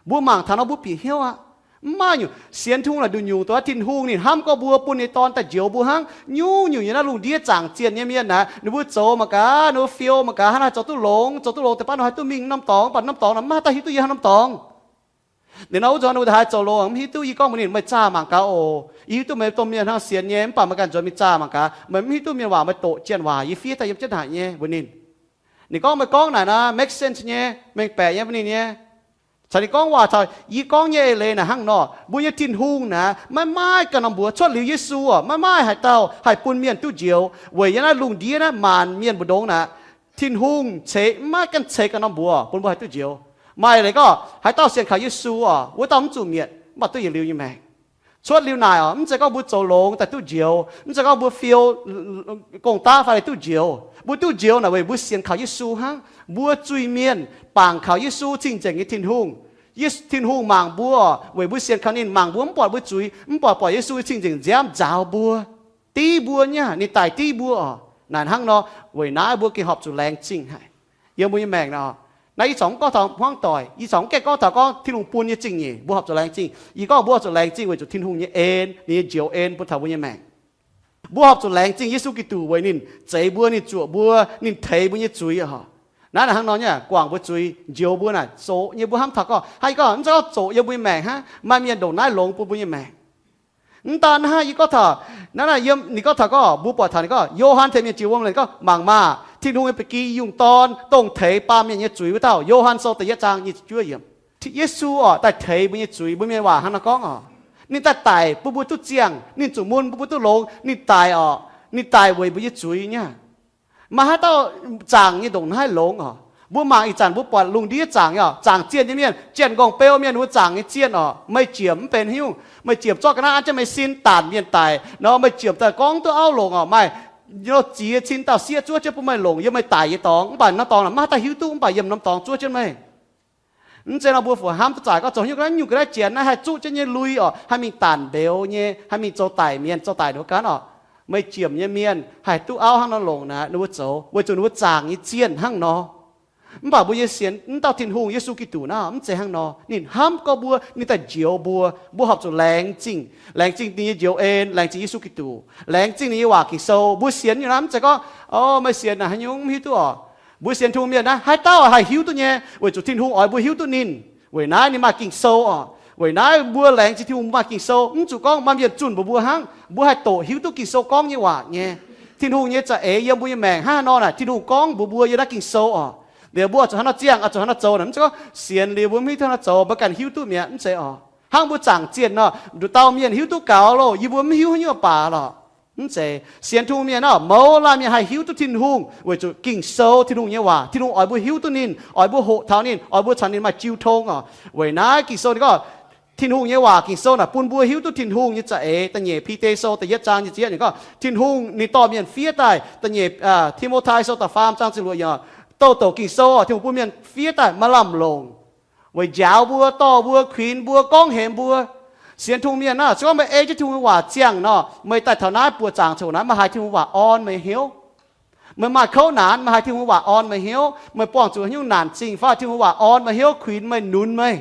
Mbuo mangc taux nor mbuo bieqc hnyouv aqv. Mv maaih nyungc sienx Tin-Hungh naaic nduqc nyungc dongh Tin-Hungh ninh hnamv gorx mbuo, bun ninh dorn daaih njoux mbuo hnangv. Nyungc-nyungc yiem naaiv lungh ndiev zaangc zienh nyei mienh naaic, ninh mbuo zoux mangc gaax, ninh mbuo fiou mangc gaax, hnangv naaiv zoux duqv longx, zoux duqv longx deix baav nor haih duqv mingh norm dorngx, mv baac norm dorngx naaic mv maaih dauh hiuv duqv yie hnangv norm dorngx. Liuz nor wuov zanc ninh mbuo haaix zoux longx mv hiuv duqv, yie gorngv mbuox ninh, meih zaah mangc gaax oc. Yie hiuv duqv meih domh mienh hnangv sienx nyei, mv baac meih ganh nzuonx mingh zaah mangc gaax, meih mv hiuv duqv mienh waac meih doqc zienh waac yie fiev daaih yiem jienv haic nyei mbuox ninh. Ninh gorngv, meih gorngv naaic naaic make sense nyei, mengh baeqc nyei mbuox ninh nyei. Caux ninh gorngv waac taux yie gorngv nyei eix leiz naaic hnangv nor, mbuo nyei Tin-Hungh naaic maiv maaih ganh norm mbuox. Cuotv liuz Yesu orqc, maiv maaih haaix dauh haih bun mienh duqv njoux. Weic yiem naaiv lungh ndiev naaiv maanc mienh mbu'ndongx naaic, Tin-Hungh ceix, maiv maaih ganh ceix ganh norm mbuox bun mbuo haih duqv njoux. Maaih leiz gorngv haaix dauh sienx kaux Yesu orqc, wuov dauh mv zuqc mietc, mv baac duqv yietc liuz nyei maengc. Cuotv liuz naaic orqc, mv zeiz gorngv mbuo zoux longx daaih duqv njoux, mv zeiz gorngv mbuo fiou gong-daqv fai daaih duqv njoux. Mbuo duqv njoux naaic weic mbuo sienx kaux Yesu hnangv. Mbuo zuiz mienh bangc kaux Yesu cing-nzengc nyei Tin-Hungh. Yesu, Tin-Hungh mangc mbuo orqc, weic mbuo sienx kaux ninh, mangc mbuo mv buatc mbuo zuiz, mv baac buatc Yesu cing-nzengc nziaamv nzaaux mbuo, div mbuo nyei, ninh daic div mbuo orqc. Naaic hnangv nor, weic naaiv mbuo gengh horpc zuqc laengz zingh haic. Yiem mbuo nyei maengc naaic, naaiv yie corc mv gorngv taux hmuangv doic, yie corc mv gaengh gorngv taux gorngv Tin-Hungh bun nyei zingh nyeic, mbuo horpc zuqc laengz zingh. Yie gorngv mbuo horpc zuqc laengz zingh weic zuqc Tin-Hungh nyei en, ninh nyei njoux en bun taux mbuo nyei maengc. Mbuo horpc zuqc laengz zingh Yesu Giduc weic ninh zeix mbuo, ninh zuoqc mbuo, ninh teix mbuo nyei zuiz oc. Naaiv hnangv nor nyei, guangc mbuo zuiz, njoux mbuo naaic, zoqc nyei. Mbuo hnamv taux gorngv, hnangv yie gorngv, mv zeiz gorngv zoqc yiem mbuo nyei maengc hnangv, maaih mienh ndongc naaiv longx bun mbuo nyei maengc. Mv daan hnangv, yie gorngv taux, naaiv yiem ninh gorngv taux gorngv, mbuo buatc taux ninh gorngv, Yo^han tengx mienh jiex wuom leiz gorngv, mangc maah! Tin-Hungh nyei ba'gi yungh dorn, dongh teix baamh mienh nyei zuiz wuov dauh. Yo^han Sou da'yietv zaang nyic ziepc juov yiemc. Yesu orqc, daaih teix mbuo nyei zuiz. Mbuo mienh waac hnangv nor gorngv orqc, ninh daaih daic bun mbuo duqv ziangh, ninh zuqc mun bun mbuo duqv longx. Ninh daic orqc, ninh daic weic mbuo nyei zuiz nyei. Maaih haaix dauh zaangc nyei ndongc naaiv longx orqc? Mbuo mangc ih zanc mbuo buatc lungh ndiev zaangc nyei orqc, zaangc zienh nyei mienh, janx-nqorngv beu mienh, ninh mbuo zaangc nyei zienh orqc, meih ziemc mv benx haaix nyungc. Meih ziemc zorqv ga'naaiv an jienv meih sin, daanc mienh daic nor, meih ziemc daaih gorngv duqv auv longc orqc, maaih ziex cin dauh sieqv zuov jienv bun meih longc yiem meih daic nyei dorngx. Mv baac norm dorngx naaic maiv haih daaih hiuv duqv, mv baac yiem norm dorngx zuov jienv meih. Mv zeiz nor mbuo fu hnamv duqv zaaix gorngv zoux haaix nyungc ga'naaiv, nyungc ga'naaiv janx naaiv haih zuqv jienv nyei lui orqc, haih mingh daanc mbeux nyei, haih mingh zoux daic mienh, zoux daic ninh mbuo ganh orqc. Meih ziemc nyei mienh haih duqv auv hnangv nor longc naaic, ninh mbuo zoux weic zuqc ninh mbuo zaangc nyei zienh hnangv nor. Mv baac mbuo nyei sienx wuov dauh Tin-Hungh, Yesu Giduc naaiv, mv zeiz hnangv nor. Ninh hnamv gorngv mbuo, ninh daaih njoux mbuo. Mbuo horpc zuqc laengz zingh, laengz zingh ninh nyei njoux en, laengz zingh Yesu Giduc, laengz zingh ninh nyei waac Ging-Sou. Mbuo sienx nyei naaiv mv zeiz gorngv, o, meih sienx naaic haaix nyungc mv hiuv duqv oc. Mbuo sienx Tin-Hungh mienh naaiv, haaix dauh haih hiuv duqv nyei, weic zuqc Tin-Hungh oix mbuo hiuv duqv ninh. Weic naaiv ninh maaih Ging-Sou oc. Weic naaiv mbuo laengz zingh Tin-Hungh maaih Ging-Sou, mv zuqc gorngv maaih mienh zunh mbuox mbuo hnangv. Mbuo haih doqc hiuv duqv Ging-Sou gorngv nyei waac nyei. Tin-Hungh nyei za'eix yiem mbuo nyei maengc hnangv haaix nor naaic, Tin-Hungh gorngv mbuox mbuo yiem naaiv Ging-Sou oc. Liuz mbuo zuqc hnangv nor ziangh, zuqc hnangv nor zoux naaic, mv zeiz gorngv sienx liuz mbuo mv hiuv duqv hnangv nor zoux, mbuo ganh hiuv duqv mi'aqv, mv zeiz oc. Hnangv mbuo zaangc zienh nor, nduqc dauh mienh hiuv duqv gaux loh, yie mbuo mv hiuv haaix nyungc baac lorqc. Mv zeiz. Sienx Tin-Hungh mienh nor, mouz laanh mienh haih hiuv duqv Tin-Hungh weic zuqc Ging-Sou, Tin-Hungh nyei waac. Tin-Hungh oix mbuo hiuv duqv ninh, oix mbuo hoqc taux ninh, oix mbuo caux ninh maaih jiu tong oc. Weic naaiv Ging-Sou ninh gorngv, Tin-Hungh nyei waac Ging-Sou naaic bun mbuo hiuv duqv Tin-Hungh nyei za'eix. Da'nyeic Bide Sou da'yietv zaang nyic ziepc yietv ninh gorngv, Tin-Hungh ninh dorh mienh fiev daaih. Da'nyeic, aa, Ti^mo^tai Sou da'faam zaang ziepc luoqc yiemc, douh douc Ging-Sou oc, Tin-Hungh bun mienh fiev daaih maaih lamh longc weic njaaux mbuo, dorh mbuo, kuinx mbuo, gorngv hemx mbuo. Sienx Tin-Hungh mienh naaic, se gorngv meih ei jienv Tin-Hungh nyei waac ziangh nor, meih daaih taux naaiv buoqc zaangc coc naaiv, meih haiz Tin-Hungh waac orn meih hnyouv. Meih maaih kouv naanc, meih haiz Tin-Hungh waac orn meih hnyouv. Meih buangh zuqc haaix nyungc naanc zingh fai, Tin-Hungh waac orn meih hnyouv, kuinx meih, nunz meih.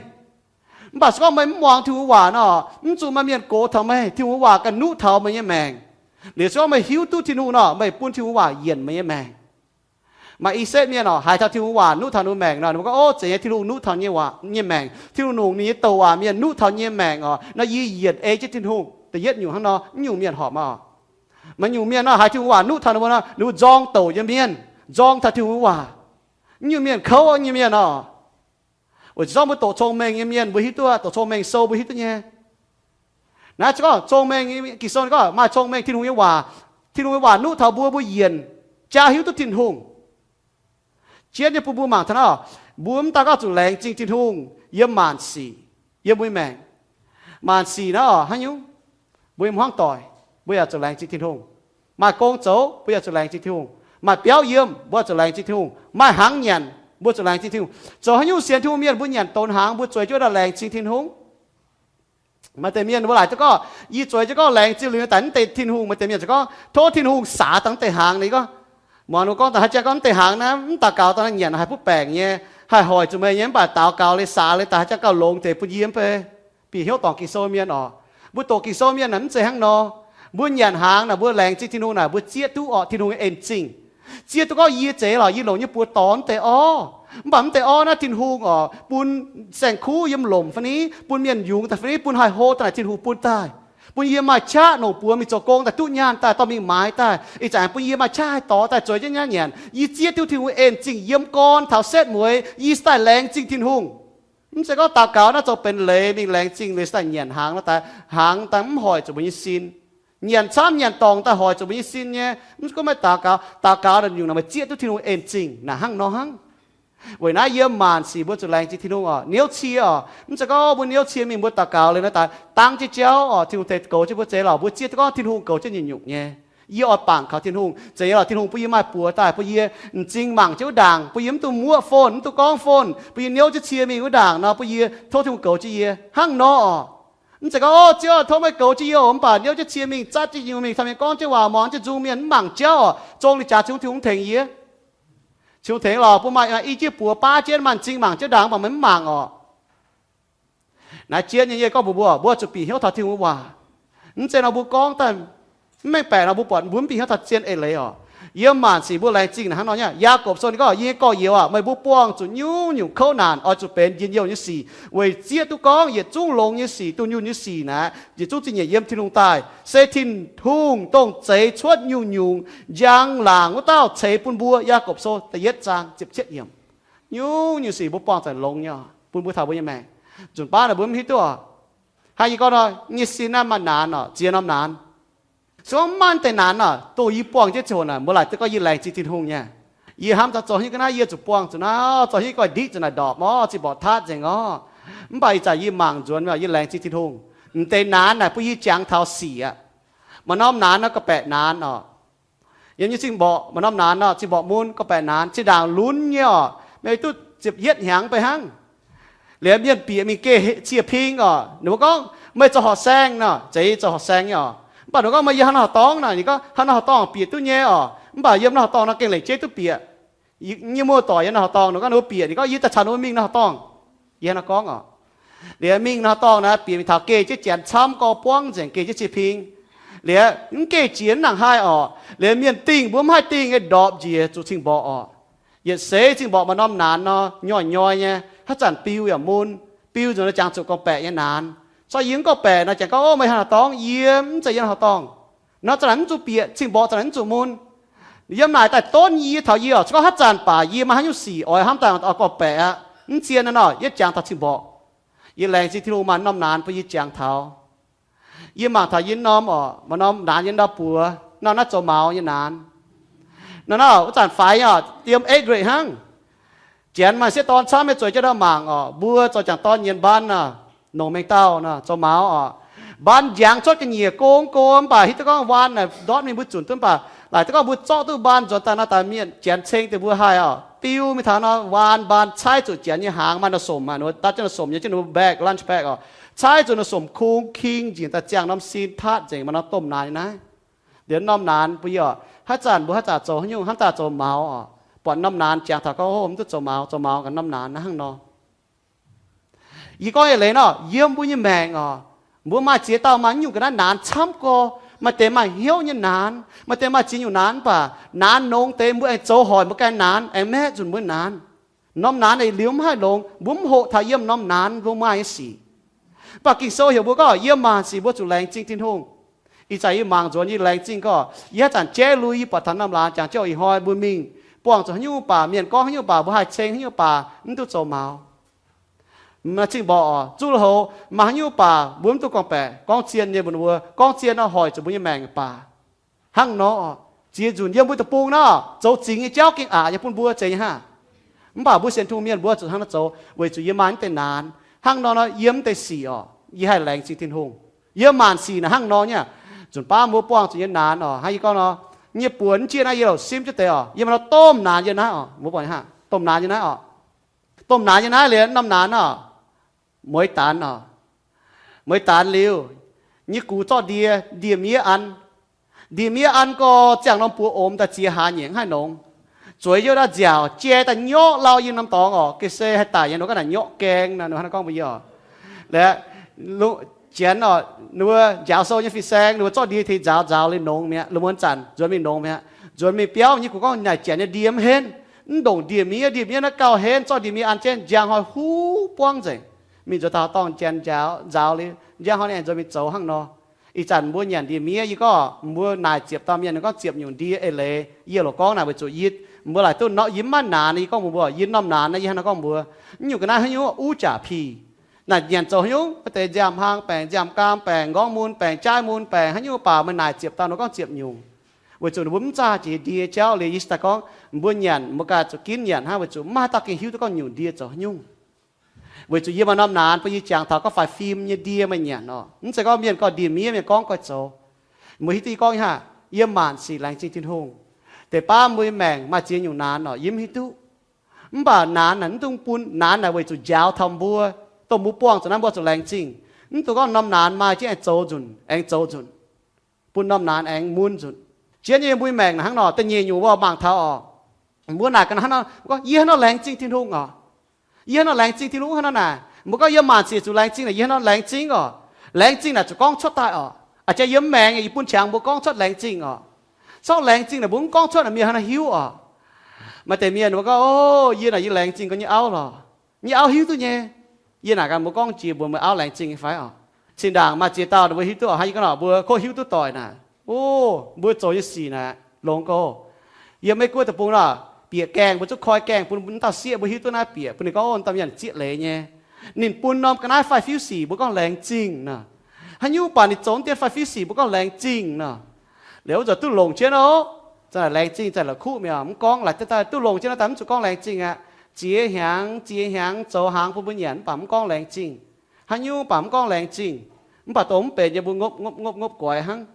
Mv baac se gorngv meih mv muangx Tin-Hungh waac nor, mv zuqc maaih mienh gox taux meih. Tin-Hungh waac ganh nuqv taux meih nyei maengc. Liuz se gorngv meih hiuv duqv Tin-Hungh nor, meih bun Tin-Hungh waac yienc meih nyei maengc. Maaih i setv mienh oc, haiz taux Tin-Hungh waac nuqv taux ninh mbuo maengc nor, ninh mbuo gorngv, ov, zeiz nyei, Tin-Hungh nuqv taux nyei waac, nyei maengc. Tin-Hungh longc ninh nyei douc waac mienh nuqv taux nyei maengc oc. Nor yie yienc ei jienv Tin-Hungh. Da'yietv nyungc hnangv nor, mv nyungc mienh horpc maah. Maaih nyungc mienh nor, haiz Tin-Hungh waac nuqv taux ninh mbuo nor, ninh mbuo nzorng douc nyei mienh, nzorng taux Tin-Hungh waac. Mv nyungc mienh kouv nyei mienh oc. Weic zuqc zorqv mbuo doqc cong-mengh nyei mienh mbuo hiuv duqv, doqc cong-mengh sou mbuo hiuv duqv nyei. Naaiv se gorngv cong-mengh, Ging-Sou gorngv maaih cong-mengh Tin-Hungh nyei waac. Tin-Hungh nyei waac nuqv taux mbuo, mbuo yienc, jaa hiuv duqv Tin-Hungh. Jienv nyei bun mbuo mangc taux naaiv, mbuo mv daan gorngv zuqc laengz zingh Tin-Hungh yiem maanc sic, yiem mbuo nyei maengc. Maanc sic naaiv oc, haaix nyungc? Mbuo yiem hmuangv doic, mbuo yaac zuqc laengz zingh Tin-Hungh. Maaih gong zoux, mbuo yaac zuqc laengz zingh Tin-Hungh. Maaih biauv yiem, mbuo zuqc laengz zingh Tin-Hungh. Maaih hnaangx nyanc, mbuo zuqc laengz zingh Tin-Hungh. Zoux haaix nyungc sienx Tin-Hungh mienh mbuo nyanc donx hnaangx, mbuo zueiz jienv daaih laengz zingh Tin-Hungh? Maaih deix mienh mbuo laaic jienv gorngv, yie zueiz jienv gorngv laengz zingh liuz daaih mv deix Tin-Hungh. Maaih deix mienh ziouc gorngv tov Tin-Hungh saax dangh mv deix hnaangx. Ninh gorngv, muangx ninh gorngv daaih haaix jangx gorngv mv deix hnaangx naaiv, mv daux gaux daaih nyanc haih butv baengc nyei, haih hoic zuqc meih nyei, mv baac daux gaux liuz saax liuz daaih haaix jangx gauh longx deix bun yie mv bei. Bieqc hnyouv dorngc Ging-Sou mienh oc. Mbuo doqc Ging-Sou mienh naaic mv zeiz hnangv nor. Mbuo nyanc hnaangx naaic, mbuo laengz zingh Tin-Hungh naaic, mbuo zieqv duqv orqc Tin-Hungh nyei en zingh. Zieqv duqv gorngv yie zeiz lorqc, yie longc nyei buoz dorh mv deix orv. Mv baac mv deix orv naaiv Tin-Hungh oc, bun saeng-kuv yiem lomc fai ni, bun mienh yungz daaih fai ni, bun haih hlo daaih naaic Tin-Hungh bun daaih, bun yie maaih qaqv longc buoz mingh zoux gong daaih duqv nyaanh daaih dorh mingh maaiz daaih. Ih zanc bun yie maaih qaqv haih dorh daaih zueiz jienv nyei nyanc. Yie zieqv duqv Tin-Hungh en zingh yiem gorn taux setv mueiz yie se daaih laengz zingh Tin-Hungh. Mv zeiz gorngv daux gaux naaiv zoux benx leiz mingh laengz zingh liuz se daaih nyanc hnaangx nor daaih, hnaangx daaih mv hoic zuqc mbuo nyei sin. Nyanc camv nyanc dorngc daaih hoic zuqc mbuo nyei sin nyei. Mv gunv meih daux gaux, daux gaux naaic nyungc naaic meih zieqv duqv Tin-Hungh en zingh naaic hnangv nor hnangv. Weic naaiv yiem maanc sic mbuo zuqc laengz zingh Tin-Hungh oc. Niouv cie oc, mv zeiz gorngv mbuo niouv cie mingh mbuo daux gaux liuz nor daaih dangv jienv jauv oc, Tin-Hungh tengx goux jienv mbuo zeiz lorqc, mbuo zieqv duqv gorngv Tin-Hungh goux jienv nyungc-nyungc nyei. Yie oix bangc kaux Tin-Hungh, zeiz lorqc Tin-Hungh bun yie maaih buoz daaih, bun yie m'zing mangc jienv wuov ndaangc, bun yie mv dungx muoqv phone, mv dungx gorngv phone, bun yie niouv jienv cie mingh wuov ndaangc nor, bun yie tov Tin-Hungh goux jienv yie hnangv nor oc. Mv zeiz gorngv, o, Ziouv, tov meih goux jienv yie oc, mv baac niouv jienv cie mingh, zatv jienv nyungc mingh, taux mienh gorngv jienv waac, muangx jienv nzung mienh, mv mangc jauv oc, zong li jaax Tin-Hungh, Tin-Hungh tengx yie. Tin-Hungh tengx lorqc, bun maaih i jienv buoz baav jienv, maaih m'zing mangc jienv ndaangc, mv baac meih mv mangc oc. Naaiv jienv nyei, yie gorngv mbuox mbuo, mbuo zuqc bieqc hnyouv taux Tin-Hungh waac. Mv zeiz nor mbuo gorngv daaih mv mengh baeqc nor mbuo buatc mbuo mv bieqc hnyouv taux zien eix leiz oc. Yiem maanc sic mbuo laengz zingh naaic hnangv nor nyei. Yaagorpc Sou ninh gorngv, yie nyei gorx-youz aah, meih mbuo buangh zuqc nyungc-nyungc kouv naanc oix zuqc benx njien-youh nyei sic, weic zieqv duqv gorngv yietc zungv longx nyei sic, dunh yunh nyei sic naaic yietc zungv zingh nyeic yiem Tin-Hungh daaih. Se Tin-Hungh dongh zeix cuotv nyungc-nyungc njang laangc wuov dauh ceix bun mbuo. Yaagorpc Sou da'yietv zaang ziepc cietv yiemc. Nyungc-nyungc sic mbuo buangh zuqc longx nyei oc, bun mbuo taux mbuo nyei maengc. Nzunc baav naaic mbuo mv hiuv duqv oc. Hnangv yie gorngv nor, nyei sin naaiv maaih naanx oc, ziex norm naanx. Se gorngv mv maaih deix naanx oc, dongh yie buangh jienv ziangh hoc naaic, mbuo laaic duqv gorngv yie laengz zingh Tin-Hungh nyei. Yie hnamv taux zoux hnyouv ga'naaiv yie zuqc buangh zuqc naaiv, zoux hnyouv ga'naaiv ndiqv zuqc naaic ndorpc orv, zinh mborqc tatv nzengc orv. Mv baac ih zanc yie mangc nzuonx, yie laengz zingh Tin-Hungh. M'deix naanx naaic bun yie jangx taux sic aqv. Maaih norm naanx nor, gorngv-baeqc naanx oc. Yiem nyei zinh mborqc maaih norm naanx nor, zinh mborqc mun, gorngv-baeqc naanx, zinh ndaangc lunx nyei oc, maiv duqv ziepc yietv hnyangx bei hnangv. Liuz mienh bieqc mingh geh cie ping oc, ninh mbuo gorngv, meih zoux horqc saeng nor, zeiz zoux horqc saeng nyei oc. Mv baac ninh gorngv, meih yiem haaix norm horqc dorngx nor, ninh gorngv, haaix norm horqc dorngx bieqc duqv nyei oc. Mv baac yiem norm horqc dorngx nor gengh lengc jeiv duqv bieqc. Yie muoz-doic yiem naaiv horqc dorngh, ninh gorngv ninh mbuo bieqc, ninh gorngv, Yie daaih caux ninh mbuo mingh naaiv horqc dorngh. Yie hnangv nor gorngv oc. Liuz mingh naaiv horqc dorngh naaic, bieqc mingh taux geh jienv janx camv gorx buangv nzengc, geh jienv cih ping. Liuz mv geh jiex mv nangc haih oc. Liuz mienh dingh mbuo mv haih dingh nyei, ndorpc njiec zuqc cing-mborqc oc. Yietc seix cing-mborqc maaih norm naanx nor, nyoih nyoih nyei, haaix zanc biu yaac mun. Biu nzunc nor jangx zuqc gorngv-baeqc nyei naanx. Corc yie mv gorngv-baeqc nor, janx gorngv, Ov, meih haaix norm dorngx? Yie mv zeiz yiem haaix norm dorngx. Nor za'naaic mv zuqc bieqc, cing-mborqc za'naaic mv zuqc mun. Yiem naaic daaih donv yie, taux yie oc, se gorngv haaix zanc baac yie maaih haaix nyungc sic oix hnamv daaih oix gorngv-baeqc aqv, mv zien naaic nor, yie jangx taux cing-mborqc. Yie laengz zingh Tin-Hungh maaih norm naanx bun yie jangx taux. Yie mangc taux yie norm oc, maaih norm naanx yie ndau buoz, norm naaiv zoux maux nyei naanx. Nor naaiv wuov zanc faix nyei oc, yiem eighth grade hnangv. Janx maaih sieqv dorn camv nyei, zueiz jienv ndau mangc oc, mbuo zoux jangc dorn nyienz mbaan nor, nongc mengh dauh nor, zoux maux oc. Mbaan njangx cuotv ga'nyiec gong gong mv baac hiuv duqv gorngv waan naaic ndortv mingh mbuo zunc duqv mv baac laaic duqv gorngv mbuo zorqv duqv mbaan nzuonx daaih nor daaih mienh janx ceng deix mbuo haih oc, biu mingh taux nor waan mbaan caaiv zuqc janx nyei hnaangx, maaih nor somc, maaih nor dapv jienv nor somc nyei, jienv nor bag, lunch bag oc, caaiv zuqc nor somc kung king njiec daaih ziangh norm sin tatv nzengc, maaih norm domh naanx nyei naaiv. Liuz norm naanx bun yie oc, haaix zanc mbuo haaix zanc zoux haaix nyungc hnamv daaih zoux maux oc, buatc norm naanx jangx taux gorngv, Ov, mv duqv zoux maux, zoux maux gaax norm naanx naaiv hnangv nor. Yie gorngv eix leiz nor, yiem mbuo nyei maengc oc, mbuo maaih ziex dauh maaih nyungc ga'naaiv naanx camv gorx, maaih deix maaih hnyouv nyei naanx, maaih deix maaih ziex nyungc naanx, mv baac naanx nongx deix mbuo aengx zoux hoic mbuo ganh naanx, aengx maeqv nzunc mbuo naanx. Norm naanx eix liuz mv haih longx, mbuo mv hoqc taux yiem norm naanx mbuo maaih nyei sic. Mv baac Ging-Sou heuc mbuo gorngv yiem maanc sic mbuo zuqc laengz zingh Tin-Hungh. Ih zanc yie mangc nzuonx yie laengz zingh gorngv yie haaix zanc jaiv lui yie buatc taux norm laangz jangx jienv ih hnoi mbuo mingh, buangh zuqc haaix nyungc baac, mienh gorngv haaix nyungc baac, mbuo haih ceng haaix nyungc baac, mv duqv zoux maux. Maaih cing-mborqc oc, zuqv lui-houx maaih haaix nyungc baac mbuo mv duqv gorngv-baeqc, gorngv zien nyei mbuox ninh mbuo, gorngv zien nor hoic zuqc mbuo nyei maengc baac. Hnangv nor, ziex nzunc yiem mbuo deic-bung nor, zoux zingx nyei jauv gengh aqc nyei bun mbuo zeiz nyei hnangv. Mv baac mbuo sienx Tin-Hungh mienh mbuo zuqc hnangv nor zoux weic zuqc yie maaih mv deix naanx. Hnangv nor nor yiem mv deix sic oc, yie haih laengz zingh Tin-Hungh. Yiem maanc sic naaic hnangv nor nyei. Nzunc baav mbuo buangh zuqc nyei naanx oc, hnangv yie gorngv nor, nyei buonc jieqv naaiv yie louc simv jienv deix oc, yie maaih norm domh naanx yiem naaiv oc, mbuo buatc hnangv, domh naanx yiem naaiv oc. Domh naanx yiem naaiv liuz norm naanx oc, mueiz danx oc. Mueiz danx liuz, nyei gux zorqv ndie, ndie-miev an. Ndie-miev an gorx ziangh norm buoz omx daaih ziex hlaax nyeic mv haih nongx. Zueiz yiem naaiv nziaauc jai daaih nyorqv lauh yiem norm dorngx oc, ga'sie haih daic nyei nor, ga'naaiv nyorqv gaeng nor, hnangv gorngv mbuo yie oc. Laaix, janx oc, ninh mbuo njaaux sou nyei fin-saeng ninh mbuo zorqv ndie tengx nzaaux, nzaaux liuz nongx mi'aqv, lungh muonz zanc nzuonx mingh nongx mi'aqv. Nzuonx mingh biauv nyei gux gorngv naaic janx nyei ndie mv henv, mv ndongc ndie-miev, ndie-miev naaiv gauh henv, zorqv ndie-miev an jienv njang hnoi huv buangv nzengc. Mingh nzuonx taux dorngh janx njaaux, nzaaux liuz njang hnoi ninh aengx nzuonx mingh zoux hnangv nor. Ih zanc mbuo nyanc ndie-miev, yie gorngv mbuo naaic ziepc dauh mienh, ninh gorngv ziepc nyungc ndie eix leiz, yie loc gorngv naaic weic zuqc yie, mbuo laaic duqv norm, yie mv maaih naanx, yie gorngv mbuox mbuo, yie norm naanx naaiv, yie hnangv nor gorngv mbuox, mv nyungc ga'naaiv haaix nyungc uv jaax pih. Naaic nyanc zoux haaix nyungc, maaih deix nziaamv-hlang baengc, nziaamv-gaam baengc, nqorngv mun baengc, jaaiv mun baengc, haaix nyungc baac meih naaic ziepc dauh nor gorngv ziepc nyungc. Weic zuqc ninh mbuo mv zaah jiex ndie jauv liuz, yie daaih gorngv mbuo nyanc, mbuo ganh zuqc ginv nyanc hnangv, weic zuqc mv maaih dauh gengh hiuv duqv gorngv nyungc ndie zoux haaix nyungc. Weic zuqc yie maaih norm naanx bun yie jangx taux gorngv faix fim nyei ndie meih nyanc oc. Mv zeiz gorngv mienh gorngv ndie-miev mienh gorngv goiv zoux. Mbuo hiuv duqv yie gorngv nyei hnangv, yiem maanc sic laengz zingh Tin-Hungh. Deix baav mbuo nyei maengc maaih ziex nyungc naanx oc, yie mv hiuv duqv. Mv baac naanx naaic mv dungx bun, naanx naaic weic zuqc njaaux taux mbuo, dongh mbuo buangh zuqc naaiv mbuo zuqc laengz zingh. Mv dungx gorngv norm naanx maaih jienv aengx zoux nzunc, aengx zoux nzunc. Bun norm naanx aengx mun nzunc. Zien nyei mbuo nyei maengc naaic hnangv nor, da'nyeic nyungc mbuo mangc taux oc. Mbuo naaic ga'naaiv hnangv nor, mbuo gorngv yie hnangv nor laengz zingh Tin-Hungh oc. Yie hnangv nor laengz zingh Tin-Hungh hnangv nor naaic. Mbuo gorngv yiem maanc sic zuqc laengz zingh naaic, yie hnangv nor laengz zingh oc. Laengz zingh naaic zuqc gorngv cuotv daaih oc. A'jang yiem maengx yie bun qangx mbuo gorngv cuotv laengz zingh oc. Corc laengz zingh naaic mbuo mv gorngv cuotv naaic mienh hnangv nor hiuv oc. Maaih deix mienh mbuo gorngv, O, yie naaic yie laengz zingh gorngv nyei auv lorqc. Nyei auv hiuv duqv nyei. Yie naaic ganh mbuo gorngv jiex mbuox meih auv laengz zingh nyei fai oc. Zinh ndaangc maaih ziex dauh ninh mbuo hiuv duqv oc, hnangv yie gorngv nor, mbuo kov hiuv duqv doic naaic, o, mbuo zoux nyei sic naaic longx gouh. Yiem Meiv Guoqv deic-bung nor, bieqc gaengh, mbuo zungv koi gaengh bun dauh sieqv, mbuo hiuv duqv naaiv bieqc, bun ninh gorngv, O, dauh mienh zieqv leiz nyei. Ninh bun norm ga'naaiv faix-fiuv sic mbuo gorngv laengz zingh nor. Haaix nyungc baac ninh zoux dien faix-fiuv sic mbuo gorngv laengz zingh nor. Liuz wuov zanc duqv longc jienv oc. Zanc naaic laengz zingh zanc la'kuqv mi'aqv, mv gorngv laaix duqv daaih duqv longc jienv nor daaih mv zuqc gorngv laengz zingh aqv. Ziex hnyangx ziex hnyangx zoux hnaangx bun mbuo nyanc mv baac mv gorngv laengz zingh. Haaix nyungc baac mv gorngv laengz zingh. Mv baac dongh mv benx nyei mbuo ngopv ngopv ngopv ngopv guaix hnangv.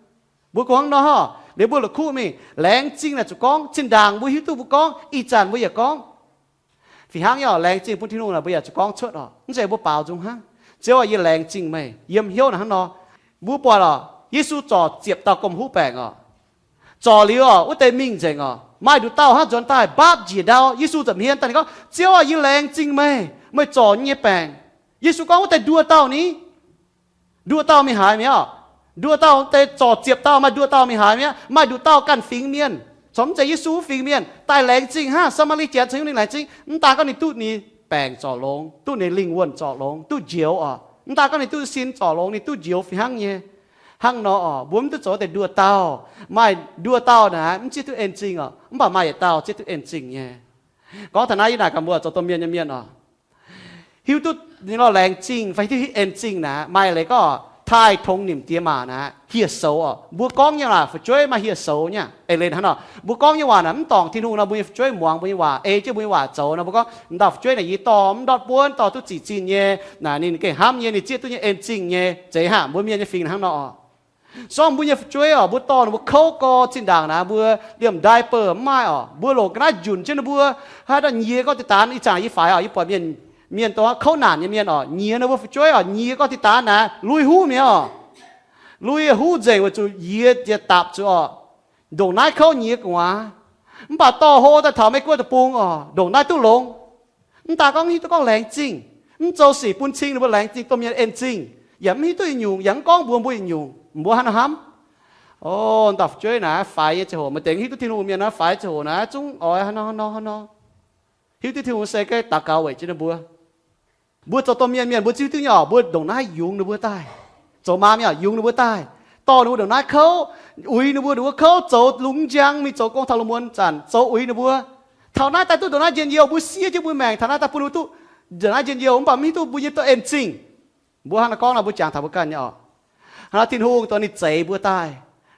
Mbuo kungx hnangv nor, liuz mbuo la'kuqv mingh, laengz zingh naaic zuqc gorngv. Zinh ndaangc mbuo hiuv duqv mbuo gorngv, ih zanc mbuo yaac gorngv. Fih hnangv nyei oc, laengz zingh bun Tin-Hungh naaic mbuo yaac zuqc gorngv cuotv oc. Mv zeiz mbuo baaux nzung hnangv. Ziouv aah, yie laengz zingh meih yiem hnyouv naaic hnangv nor. Mbuo buatc oc, Yesu zorc ziepc dauh gomh huv baengc oc. Zorc liuz oc, wuov deix mingh nzengc oc. Maaih nduqc dauh hnangv nzuonx daaih mbaapv njiec ndau. Yesu nza'hmien daaih ninh gorngv, Ziouv aah, yie laengz zingh meih, meih zorc yie nyei baengc. Yesu gorngv, Wuov deix nduoh dauh ni, nduoh dauh mingh haaix mi'aqv oc? Nduoh dauh deix zorc ziepc dauh, maaih nduoh dauh mingh haaix mi'aqv? Maaih nduqc dauh ganh fingx mienh, corc mv zeiz Yesu fingx mienh, daaih laengz zingh hnangv. Saa^maa^li Janx caux ninh laengz zingh, mv daaih gorngv ninh duqv ninh baengc zorc longx, duqv ninh lingh wuonh zorc longx, duqv njoux oc. Mv daaih gorngv ninh duqv sin zorc longx, ninh duqv njoux fih hnangv nyei. Hnangv nor oc, mbuo mv duqv zoux wuov deix nduoh dauh. Maaih nduoh dauh naaic mv zieqv duqv en zingh oc, mv baac maaih yietc dauh zieqv duqv en zingh nyei. Gorngv taux naaiv, yie naaic gaax mbuo zoux domh mienh nyei mienh oc, hiuv duqv ninh lorh laengz zingh fai hiuv duqv en zingh naaic, maaih leiz gorngv taaih tongx nimc diex maac naaic, hieh soux oc. Mbuo gorngv nyei waac fu'jueiv maaih hieh soux nyei. Eix leiz hnangv nor, mbuo gorngv nyei waac naaic mv dorngc Tin-Hungh nor, mbuo nyei fu'jueiv muangx mbuo nyei waac, ei jienv mbuo nyei waac zoux nor, mbuo gorngv, M'dauh fu'jueiv naaic yie dorh mv ndortv buonv, dorh duqv ziqc zinh nyei, naaic ninh gengh hnamv nyei, ninh zieqv duqv nyei en zingh nyei. Zeiz hnangv, mbuo mienh nyei fingx hnangv nor oc. Sorng mbuo nyei fu'jueiv oc, mbuo dorh ninh mbuo kouv gorx zinh ndaangc naaic, mbuo liemh diaper mv maaih oc, mbuo longc ga'naaiv njunc jienv ninh mbuo, haaix dauh nyiex gorngv deix daanz. Ih zanc yie faix oc, yie buatc mienh, mienh dongh kouv naanc nyei mienh oc, nyiex ninh mbuo fu'jueiv oc, nyiex gorngv deix daanz naaic, lui huv mi'aqv oc. Lui huv nzengc weic zuqc yie jiex dapc zuqc oc, ndongc naaiv kouv nyiex gu'nguaaz. Mv baac dorh hlo daaih taux Meiv Guoqv deic-bung oc, ndongc naaiv duqv longx. Mv daaih gorngv hiuv duqv gorngv laengz zingh, mv zoux sic bun cing ninh mbuo laengz zingh, domh mienh en zingh, yaac mv hiuv duqv yietc nyungc, yaac mv gorngv mbuox mbuo yietc nyungc, mbuo hnangv nor hnamv. O, m'dauh fu'jueiv naaic faix nyei ziangh hoc, maaih deix hiuv duqv Tin-Hungh mienh naaic faix ziangh hoc naaic zungv oix hnangv nor hnangv nor hnangv nor, hiuv duqv Tin-Hungh se gengh daux gaux weic jienv ninh mbuo. Mbuo zoux domh mienh mienh mbuo ziouc hiuv duqv nyei oc, mbuo ndongc naaiv yungz ninh mbuo daaih. Zoux maa mienh oc, yungz ninh mbuo daaih, dorh ninh mbuo ndongc naaiv kouv, uix ninh mbuo, ninh mbuo kouv zoux lungh njang mingh zoux gong taux lungh muonz zanc zoux uix ninh mbuo. Taux naaiv daaih duqv ndongc naaiv njien-youh, mbuo siev jienv mbuo maengc taux naaiv daaih bun ninh mbuo duqv ndongc naaiv njien-youh, mv baac mv hiuv duqv mbuo nyei duqv en zingh. Mbuo hnangv naaiv gorngv nor, mbuo jangx taux mbuo ganh nyei oc. Hnangv nor Tin-Hungh dongh ninh zeix mbuo daaih,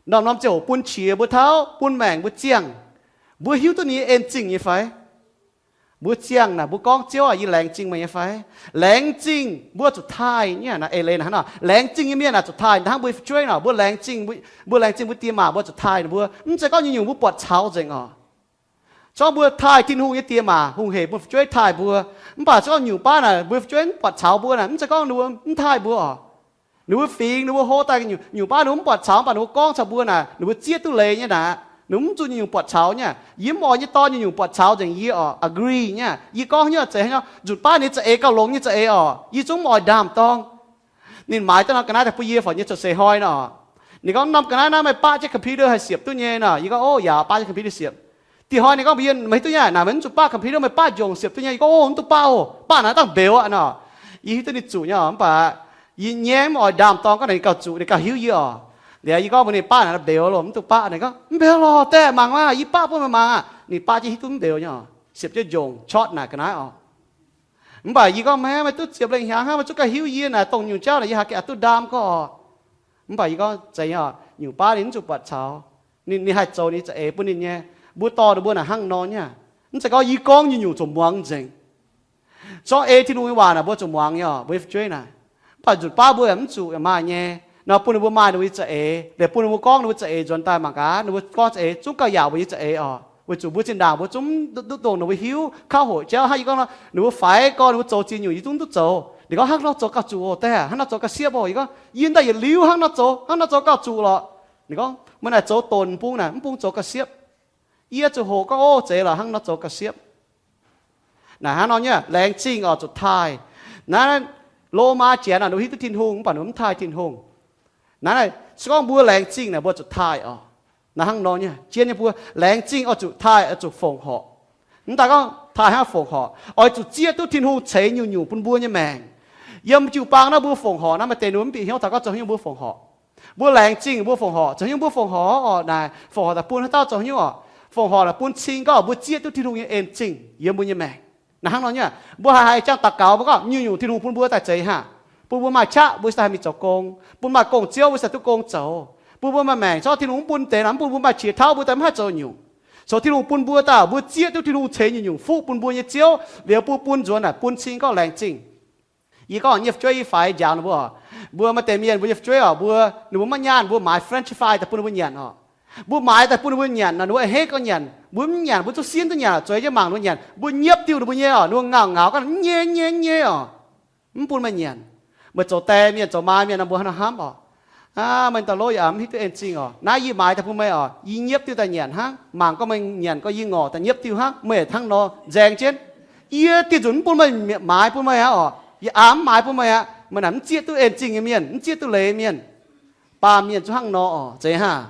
norm-norm ziangh hoc bun qiex mbuo tauv, bun maengc mbuo ziangh. Mbuo hiuv duqv ninh nyei en zingh nyei fai? Mbuo ziangh naaic mbuo gorngv, Ziouv aah, yie laengz zingh meih nyei fai? Laengz zingh mbuo zuqc taaih nyei naaic. Eix leiz naaic hnangv nor, laengz zingh nyei mienh naaic zuqc taaih. Hnangv mbuo fu'jueiv naaic, mbuo laengz zingh, mbuo laengz zingh mbuo diex maac, mbuo zuqc taaih ninh mbuo. Mv zeiz gorngv nyungc-nyungc mbuo buatc caux nzengc oc. Zorqv mbuo taaih Tin-Hungh nyei diex maac, hungh heic mbuo fu'jueiv taaih mbuo. Mv baac se gorngv nyungc baav naaic mbuo fu'jueiv mv buatc caux mbuo naaic, mv zeiz gorngv ninh mbuo mv taaih mbuo oc. Ninh mbuo fingx, ninh mbuo hlo daaih nyungc, nyungc baav ninh mbuo mv buatc caux, mv baac ninh mbuo gorngv caux mbuo naaic, ninh mbuo zieqv duqv leiz nyei naaic, ninh mbuo mv zuqc nyungc-nyungc buatc caux nyei. Yie mv oix nyei dorn nyungc-nyungc buatc caux nzengc yie oc, agree nyei. Yie gorngv nyei zeiz hnangv nor, nzunc baav ninh za'eix gauh longx nyei za'eix oc, yie zungv mv oix ndaam-dorng. Ninh maaiz daaih norm ga'naaiv daaih bun yie, forc yie nyei cuotv seix hnoi nor. Ninh gorngv, Norm ga'naaiv naaiv meih baqv jienv computer haih siepv duqv nyei nor? Yie gorngv, Ov, yaac baqv jienv computer siepv. Dih hnoi ninh gorngv mbuox yie, Meih hiuv duqv nyei, naaic meih mv zuqc baqv computer, meih baqv njongc siepv duqv nyei. Yie gorngv, Ov, mv duqv baqv oc, baqv naaic dangh mbeux aqv nor. Yie hiuv duqv ninh zuqc nyei oc, mv baac yie nyaiv mv oix ndaam-dorng, gorngv naaic ninh gauh zuqc, ninh gauh hiuv yie oc. Liuz yie gorngv mbuox ninh, Baqv naaic mbeux loh, mv duqv baqv. Ninh gorngv, Mv mbeux loh, daaih mangc maah, yie baqv bun meih mangc aqv. Ninh baqv jienv hiuv duqv mv mbeux nyei oc, siepv jienv njongc chotv naaic ga'naaiv oc. Mv baac yie gorngv, Meih, meih duqv ziepc lengh hnyangx hnangv, meih zungv gauh hiuv yie naaic, dongh nyungc jauv naaic yie haih gengh aqc duqv ndaam gorngv oc. Mv baac yie gorngv, Zeiz nyei oc, nyungc baav ninh mv zuqc buatc caux. Ninh, ninh haih zoux ninh za'eix bun ninh nyei. Mbuo dorh ninh mbuo naaic hnangv nor nyei. Mv zeiz gorngv yie gorngv nyungc-nyungc zuqc muangx nzengc. Zorqv ei Tin-Hungh nyei waac naaic mbuo zuqc muangx nyei oc, mbuo nyei fu'jueiv naaic. Mv baac nzunc baav mbuo yaac mv zuqc, yaac maaih nyei. Nor bun ninh mbuo maaih ninh mbuo nyei za'eix, liuz bun ninh mbuo gorngv ninh mbuo za'eix nzuonx daaih mangc gaax, ninh mbuo gorngv za'eix zungv gauh yaac mbuo nyei za'eix oc. Weic zuqc mbuo zinh ndaangc mbuo zungv mv duqv dongh ninh mbuo hiuv kauv hoqc jauv hnangv. Yie gorngv nor, ninh mbuo faix gorx, ninh mbuo zoux ziex nyungc yie zungv duqv zoux. Ninh gorngv, Hnangv nor zoux gauh zuqc oc, daaih hnangv nor zoux gauh siepv oc. Yie gorngv, Yie daaih yietc liuz hnangv nor zoux, hnangv nor zoux gauh zuqc lorqc. Ninh gorngv, Meih naaic zoux donc bung naaic, mv bung zoux gauh siepv. Yie zuqc hoqc gorngv, Ov, zeiz lorqc, hnangv nor zoux gauh siepv. Naaic hnangv nor nyei, laengz zingh oix zuqc taaih. Naaiv Lomaa Janx naaic ninh hiuv duqv Tin-Hungh, mv baac ninh mv taaih Tin-Hungh. Naaiv, se gorngv mbuo laengz zingh naaic mbuo zuqc taaih oc. Naaiv hnangv nor nyei, zien nyei, mbuo laengz zingh oix zuqc taaih, oix zuqc fongc horc. Mv daaih gorngv taaih hnangv fongc horc, oix zuqc zieqv duqv Tin-Hungh ceix nyungc-nyungc bun mbuo nyei maengc. Yiem jiu-baang naaiv mbuo fongc horc naaiv, maaih deix ninh mv bieqc hnyouv taux gorngv zoux haaix nyungc mbuo fongc horc. Mbuo laengz zingh mbuo fongc horc, zoux haaix nyungc mbuo fongc horc oc. Naaic fongc horc daaih bun haaix dauh zoux haaix nyungc oc? Fongc horc naaic bun cing gorngv mbuo zieqv duqv Tin-Hungh nyei en zingh yiem mbuo nyei maengc. Naaiv hnangv nor nyei, mbuo haiz haiz jangx daux gaux mbuo gorngv nyungc-nyungc Tin-Hungh bun mbuo daaih zeiz hnangv. Bun mbuo maaih qaqv mbuo se daaih mingh zoux gong, bun maaih gong-ziouv mbuo se daaih duqv gong zoux, bun mbuo maaih maengc, zorqv Tin-Hungh mv bun deix naaic, mv bun mbuo maaih qiex tauv mbuo daaih mv haih zoux nyungc. Coc Tin-Hungh bun mbuo daaih, mbuo zieqv duqv Tin-Hungh ceix nyungc-nyungc fuqv bun mbuo nyei Ziouv, liuz bun bun nzuonx naaic bun cing gorngv laengz zingh. Yie gorngv nyei fu'jueiv yie faix njaaux ninh mbuo oc, mbuo maaih deix mienh mbuo nyei fu'jueiv oc, mbuo, ninh mbuo maiv nyaanh mbuo maaiz French fry daaih bun ninh mbuo nyanc oc. Mbuo maaiz daaih bun ninh mbuo nyanc nor, ninh mbuo a'hneiv gorngv nyanc, mbuo mv nyanc, mbuo zungv sienv duqv nyanc, zueiz jienv mangc ninh mbuo nyanc, mbuo nyiepv diuh ninh mbuo nyei oc, ninh mbuo ngauh ngaux gorngv, Mv nyei, mv nyei, mv nyei oc. Mv bun meih nyanc. Meih zoux die mienh zoux maa mienh nor mbuo hnangv nor hnamv oc. Aav, meih daaih lov yaac mv hiuv duqv en-zingh oc. Naaiv yie maaiz daaih bun meih oc. Yie nyiepv diuh daaih nyanc hnangv. Mangc gorngv meih nyanc gorngv yie ngorc daaih nyiepv diuh hnangv, meih hnangv nor nzaeng jienv. Yie dieh nzunc mv bun meih maaiz bun meih aqv oc. Yie aav mv maaiz bun meih aqv. Meih naaic mv zieqv duqv en-zingh nyei mienh, mv zieqv duqv leiz mienh. Baamh mienh zungv hnangv nor oc, zeiz hnangv.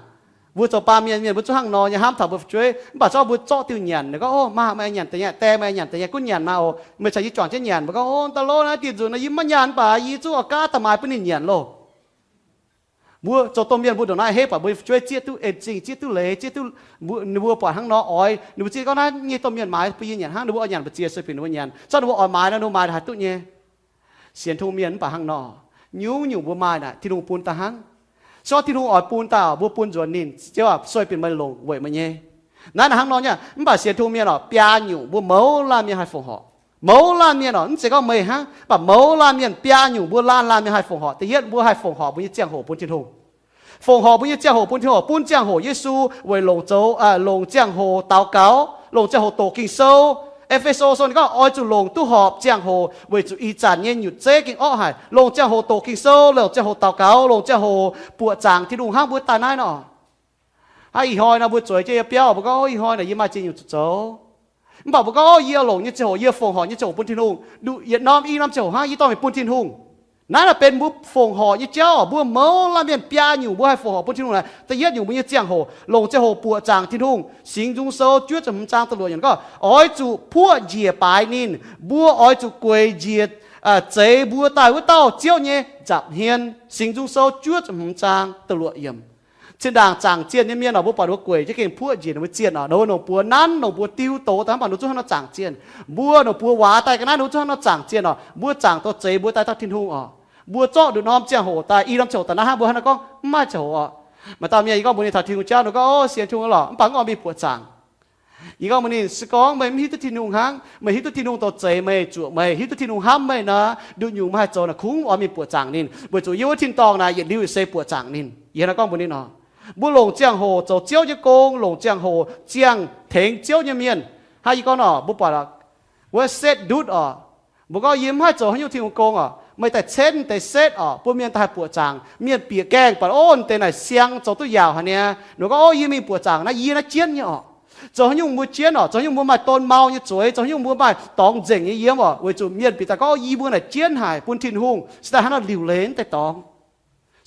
Mbuo zoux baamh mienh mienh mbuo zungv hnangv nor nyei, hnamv taux mbuo fu'jueiv. Mv baac zorqv mbuo zorqv diuh nyanc, ninh gorngv, O, maah, meih nyanc deix nyei, die, meih nyanc deix nyei, gunv nyanc maah oc. Meih caux yie juangc jienv nyanc. Mbuo gorngv, O, daaih lov naaiv dieh nzunc nor yie mv maaih nyaanh, mv baac yie zungv oix gaav daaih maaiz bun ninh nyanc loh. Mbuo zoux domh mienh mbuo ndongc naaiv hei, baac mbuo fu'jueiv zieqv duqv en-zingh, zieqv duqv leiz, zieqv duqv, mbuo, ninh mbuo buatc hnangv nor oix, ninh mbuo zieqv gorngv naaiv nyei domh mienh maaiz bun yie nyanc hnangv, ninh mbuo oix nyanc mbu'ziex sueih bienh ninh mbuo nyanc. Zorqv ninh mbuo oix maaiz nor, ninh mbuo maaiz haaix duqv nyei. Sienx Tin-Hungh mienh mv baac hnangv nor. Nyungc-nyungc mbuo maaih naaic, Tin-Hungh bun daaih hnangv. Se gorngv Tin-Hungh oix bun daaih, mbuo bun nzuonx ninh, Ziouv aac, sueih bienh meih longc weic meih nyei. Naaiv naaic hnangv nor nyei. Mv baac sienx Tin-Hungh mienh oc, biaa nyungc mbuo mouz laanh mienh haih fongc horc. Mouz laanh mienh oc, mv zeiz gorngv meih hnangv, mv baac mouz laanh mienh biaa nyungc mbuo laanh laanh mienh haih fongc horc. Da'yietv, mbuo haih fongc horc mbuo nyei ziangh hoc bun Tin-Hungh. Fongc horc mbuo nyei ziangh hoc bun Tin-Hungh, bun ziangh hoc Yesu weic longc zoux, longc ziangh hoc daux gaux, longc ziangh hoc doqc Ging-Sou. E^fe^so sou ninh gorngv oix zuqc longc duqv horpc ziangh hoc weic zuqc ih zanc nyei nyutc zeiv gengh orqv haic. Longc ziangh hoc doqc Ging-Sou, longc ziangh hoc daux gaux, longc ziangh hoc buoqc zaangc Tin-Hungh hnangv mbuo daaih naaiv nor. Hnangv ih hnoi nor mbuo zueiz jienv yiem biauv, mbuo gorngv, O, ih hnoi naaic yie maaih ziex nyungc zuqc zoux. Mv baac mbuo gorngv, O, yie longc nyei ziangh hoc, yie fongc horc nyei ziangh hoc bun Tin-Hungh, nduqc yietc norm i norm ziangh hoc hnangv yie dorh mingh bun Tin-Hungh. Naaiv naaic benx mbuo fongc horc nyei jauv oc. Mbuo mouz laanh mienh biaa nyungc mbuo haih fongc horc bun Tin-Hungh naaic. Da'yietv nyungc mbuo nyei ziangh hoc, longc ziangh hoc buoqc zaangc Tin-Hungh. Singx Nzung Sou juov ziepc hmz zaang da'luoqc yiemc gorngv, Oix zuqc puoqv njiec baaix ninh. Mbuo oix zuqc gueic njiec zeix mbuo daaih wuov dauh Ziouv nyei nza'hmien. Singx Nzung Sou juov ziepc hmz zaang da'luoqc yiemc. Zinh ndaangc zaangc zienh nyei mienh oc, mbuo buatc ninh mbuo gueic jienv gengh puoqv njiec ninh mbuo zienh oc. Ninh mbuo nongc buoz nanv, nongc buoz diu doz daaih, mv baac ninh mbuo zungv hnangv nor zaangc zienh. Mbuo nongc buoz waac daaih ga'naaiv, ninh mbuo zungv hnangv nor zaangc zienh oc. Mbuo zaangc dorh zeix mbuo daaih dauh Tin-Hungh oc. Mbuo zorqv nduqc norm ziangh hoc daaih, i norm ziangh hoc daaih naaiv hnangv, mbuo hnangv nor gorngv mv maaih ziangh hoc oc. Maaih dauh mienh yie gorngv mbuox ninh taux Tin-Hungh jauv, ninh gorngv, O, sienx Tin-Hungh lorqc, mv baac mv oix mingh buoqc zaangc. Yie gorngv mbuox ninh, se gorngv meih mv hiuv duqv Tin-Hungh hnangv, meih hiuv duqv Tin-Hungh dorh zeix meih, zuoqc meih, hiuv duqv Tin-Hungh hnamv meih nor, nduqc nyungc meih haih zoux naaic kungx oix mingh buoqc zaangc ninh, weic zuqc yiem wuov tin-dorngh naaic yietc liuz ih se buoqc zaangc ninh. Yie hnangv nor gorngv mbuox ninh oc. Mbuo longc ziangh hoc zoux Ziouv nyei gong, longc ziangh hoc ziangh tengx Ziouv nyei mienh. Hnangv yie gorngv nor, mbuo buatc wuov setv ndutv oc. Mbuo gorngv, Yie mv haih zoux haaix nyungc Tin-Hungh gong oc. Meih daaih cenv deix setv oc, bun mienh daaih haih buoqc zaangc. Mienh bieqc gaengh buatc, O, deix naaic siang zoux duqv yaauc haic niaa. Ninh gorngv, O, yie mingh buoqc zaangc naaiv, yie naaiv jienv nyei oc. Zoux haaix nyungc mbuo jienv oc? Zoux haaix nyungc mbuo maaih don mau nyei zueiz? Zoux haaix nyungc mbuo maah dorngx nzengc nyei yiem oc, weic zuqc mienh bieqc daaih gorngv, Yie mbuo naaic jienv haic bun Tin-Hungh, se daaih hnangv nor liuc leiz deix dorngx.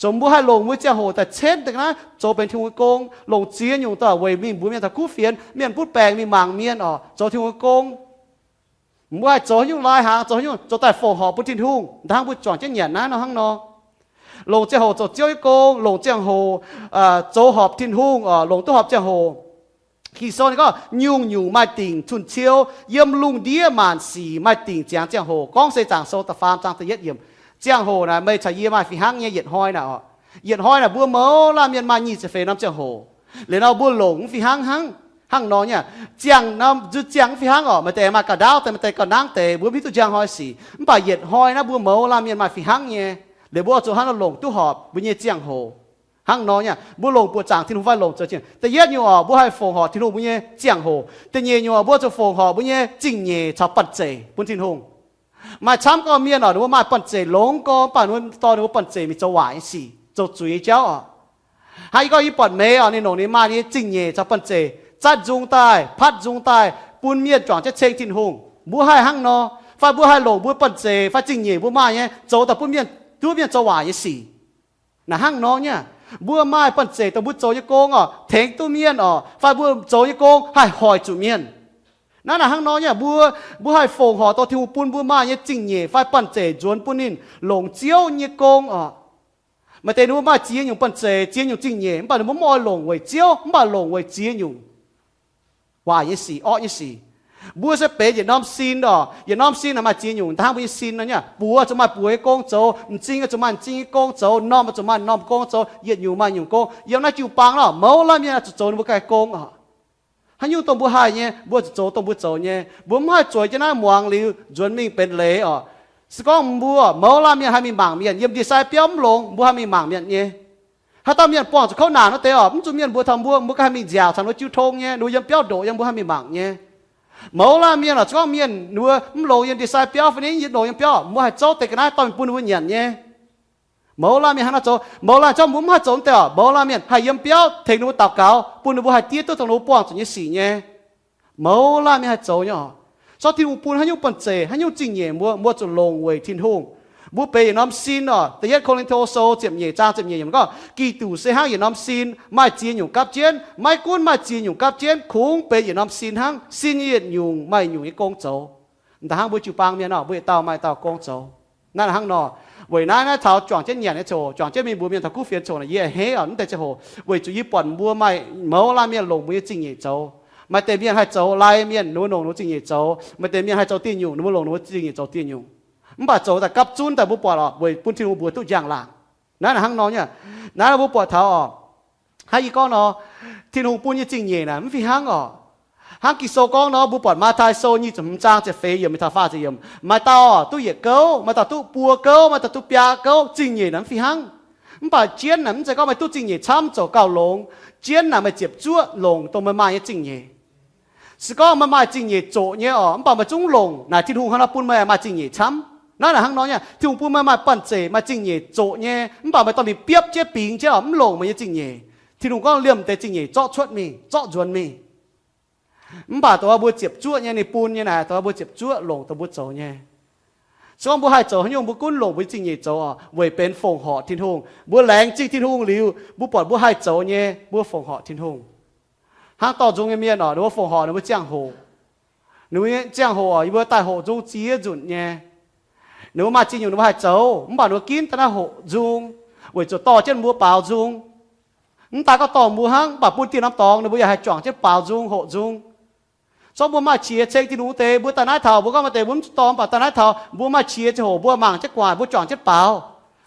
Zoux mbuo haih longc mbuo ziangh hoc daaih cenv deix ga'naaiv zoux benx Tin-Hungh nyei gong, longc ziex nyungc daaih weic mingh mbuox mienh taux kuv fienx, mienh butv baengc mingh mangc mienh oc, zoux Tin-Hungh nyei gong. Mbuo haih zoux haaix nyungc lai hnaangx, zoux haaix nyungc zoux daaih fongc horc bun Tin-Hungh, hnangv mbuo juangc jienv nyanc naaiv nor hnangv nor. Longc ziangh hoc zoux Ziouv nyei gong, longc ziangh hoc zoux horpc Tin-Hungh oc, longc duqv horpc ziangh hoc. Ging-Sou ninh gorngv, Nyungc-nyungc maaih dingc cun-ciou, yiem lungh ndiev maanc sic maaih dingc ziangx ziangh hoc. Gorngv se Zaangc Sou da'faam zaang da'yietv yiemc. Ziangh hoc naaic meih caux yie maaih fih hnangv nyei yietc hnoi naaic oc. Yietc hnoi naaic mbuo mouz laanh mienh maaih nyic ziepc feix norm ziangh hoc. Liuz nor mbuo longc mv fih hnangv hnangv. Hnangv nor nyei, ziangh norm nzuih ziangh mv fih hnangv oc. Maaih deix maaih gauh ndaauv deix, maaih deix gauh nangv deix, mbuo mv hiuv duqv njang hnoi sic. Mv baac yietc hnoi naaiv mbuo mouz laanh mienh maaih fih hnangv nyei. Liuz mbuo oix zuqc hnangv nor longc duqv horpc mbuo nyei ziangh hoc. Hnangv nor nyei, mbuo longc buoqc zaangc Tin-Hungh fai longc zoux zingh. Da'yietv nyungc oc, mbuo haih fongc horc Tin-Hungh mbuo nyei ziangh hoc. Da'nyeic nyungc oc, mbuo zuqc fongc horc mbuo nyei zingh nyeic caux banh zeic bun Tin-Hungh. Maaih camv gorqv mienh oc, ninh mbuo maaih banh zeic longx gorx, mv baac ninh mbuo dorh ninh mbuo banh zeic mingh zoux waaic nyei sic, zoux zuiz nyei jauv oc. Hnangv yie gorngv yie buatc Meix oc, ninh longc ninh maaih nyei zingh nyeic caux banh zeic zatv nzung daaih, patv nzung daaih, bun mienh juangc jienv ceng Tin-Hungh. Mbuo haih hnangv nor, fai mbuo haih longc mbuo banh zeic fai zingh nyeic mbuo maaih nyei zoux daaih bun mienh, duqv mienh zoux waaic nyei sic. Naaic hnangv nor nyei, mbuo maaih banh zeic dongh mbuo zoux nyei gong oc, tengx duqv mienh oc, fai mbuo zoux nyei gong haih hoic zuqc mienh. Naaiv naaic hnangv nor nyei, mbuo, mbuo haih fongc horc dorh Tin-Hungh bun mbuo maaih nyei zingh nyeic fai banh zeic nzuonx bun ninh longc Ziouv nyei gong oc. Maaih deix ninh mbuo maaih ziex nyungc banh zeic, ziex nyungc zingh nyeic, mv baac ninh mbuo mv oix longc weic Ziouv, mv baac longc weic ziex nyungc waaic nyei sic, orqv nyei sic. Mbuo se benx yietc norm sin oc. Yietc norm sin naaic maaih ziex nyungc, hnangv mbuo nyei sin nor nyei. Buoz zuqc maaih buoz nyei gong zoux, m'zing zuqc maaih m'zing nyei gong zoux, m'normh zuqc maaih m'normh gong zoux, yietc nyungc maaih nyungc gong. Yiem naaiv jiu-baang nor, mouz laanh mienh zuqc zoux ninh mbuo ganh gong oc. Haaix nyungc dongh mbuo haih nyei, mbuo zuqc zoux dongh mbuo zoux nyei. Mbuo mv haih zueiz jienv naaiv muangx liuz nzuonx mingh benx leiz oc. Se gorngv mbuo mouz laanh mienh haih mingh mangc mienh, yiem ndie-sai biauv mv longx, mbuo haih mingh mangc mienh nyei. Haaix dauh mienh buangh zuqc kouv naanc wuov deix oc, mv zuqc mienh mbuox taux mbuo, mbuo ganh haih mingh nziaauc caux ninh mbuo jiu tong nyei, ninh mbuo yiem biauv ndoqc yiem, mbuo haih mingh mangc nyei. Mouz laanh mienh oc, se gorngv mienh ninh mbuo mv longx yiem ndie-sai biauv fai ninh mv longx yiem biauv, mbuo haih zouv deix ga'naaiv dorh mingh bun ninh mbuo nyanc nyei. Mouz laanh mienh hnangv naaiv zoux. Mouz laanh zorqv mbuo mv haih zoux wuov deix oc. Mouz laanh mienh haih yiem biauv tengx ninh mbuo daux gaux, bun ninh mbuo haih diev duqv dongh ninh mbuo buangh zuqc nyei sic nyei. Mouz laanh mienh haih zoux nyei oc. Zorqv Tin-Hungh bun haaix nyungc banh zeic, haaix nyungc zingh nyeic mbuo, mbuo zuqc longc weic Tin-Hungh. Mbuo benx yietc norm sin oc. Da'yietv Ko^lin^to Sou ziepc nyeic zaang ziepc nyeic yiemc gorngv, Giduc se hnangv yietc norm sin, maaih ziex nyungc gapv jienv. Maiv gunv maaih ziex nyungc gapv jienv, kungx benx yietc norm sin hnangv. Sin nyei yietc nyungc maaih nyungc nyei gong zoux. Da'hnangv mbuo jiu-baang mienh nor, mbuo yietc dauh maaih dauh gong zoux. Naaiv hnangv nor, weic naaiv naaiv taux juangc jienv nyanc nyei ziangh hoc, juangc jienv mingh mbuox mienh taux kuv fienx coc naaic, yie a'hneiv oc, naaiv deix ziangh hoc weic zuqc yie buatc mbuo maaih mouz laanh mienh longc mbuo nyei zingh nyeic zoux. Maaih deix mienh haih zoux lai mienh, ninh mbuo longc ninh mbuo zingh nyeic zoux. Maaih deix mienh haih zoux dieh nyungc, ninh mbuo longc ninh mbuo zingh nyeic zoux dieh nyungc. Mv baac zoux daaih gapv zunv daaih mbuo buatc oc, weic bun Tin-Hungh mbuox duqv njang-laangc. Naaiv hnangv nor nyei. Naaiv mbuo buatc taux oc, hnangv yie gorngv nor, Tin-Hungh bun nyei zingh nyeic naaic mv fih hnangv oc. Hnangv Ging-Sou gorngv nor, mbuo buatc Matv^tai Sou nyic ziepc hmz zaang ziepc feix yiemc mingh taux faah ziepc yiemc, maaih dauh duqv yietc gouv, maaih dauh duqv buo gouv, maaih dauh duqv biaa gouv. Zingh nyeic naaic mv fih hnangv. Mv baac jienv naaic mv zeiz gorngv meih duqv zingh nyeic camv zoux gauh longx. Jienv naaic meih ziepc zuoqv longc dongh meih maaih nyei zingh nyeic. Se gorngv meih maaih zingh nyeic zoqc nyei oc, mv baac meih zungv longc naaic, Tin-Hungh hnangv nor bun meih maaih zingh nyeic camv. Naaiv naaic hnangv nor nyei, Tin-Hungh bun meih maaih banh zeic, maaih zingh nyeic zoqc nyei, mv baac meih dorh ninh biopv jienv bingx jienv oc, mv longc meih nyei zingh nyeic. Tin-Hungh gorngv liemh deix zingh nyeic zorqv cuotv mingh, zorqv nzuonx mingh. Mv baac dongh mbuo ziepc zuoqv nyei ninh bun nyei naaic, dongh mbuo ziepc zuoqv longc dongh mbuo zoux nyei. Se gorngv mbuo haih zoux haaix nyungc, mbuo gunv longc mbuo nyei zingh nyeic zoux oc, weic benx fongc horc Tin-Hungh. Mbuo laengz zingh Tin-Hungh liuz, mbuo buatc mbuo haih zoux nyei, mbuo fongc horc Tin-Hungh. Hnangv dorh nzung nyei mienh oc, ninh mbuo fongc horc ninh mbuo ziangh hoc. Ninh mbuo nyei ziangh hoc oc, yie mbuo daaih hoqc nzung ziex nzunc nyei. Ninh mbuo maaih zingh nyungc ninh mbuo haih zoux, mv baac ninh mbuo ginv daaih naaiv hoqc nzung, weic zuqc dorh jienv mbuo baaux nzung. Mv daaih gorngv dorh mbuo hnangv, mv baac bun dieh norm dorngx ninh mbuo yaac haih juangc jienv baaux nzung, hoqc nzung. Zorqv mbuo maaih qiex ceng Tin-Hungh deix, mbuo daaih naaiv taux, mbuo gorngv maaih deix mbuo mv zuqc dorh, mv baac daaih naaiv taux mbuo maaih qiex ziangh hoc mbuo mangc jienv gu'nguaaic, mbuo juangc jienv baaux.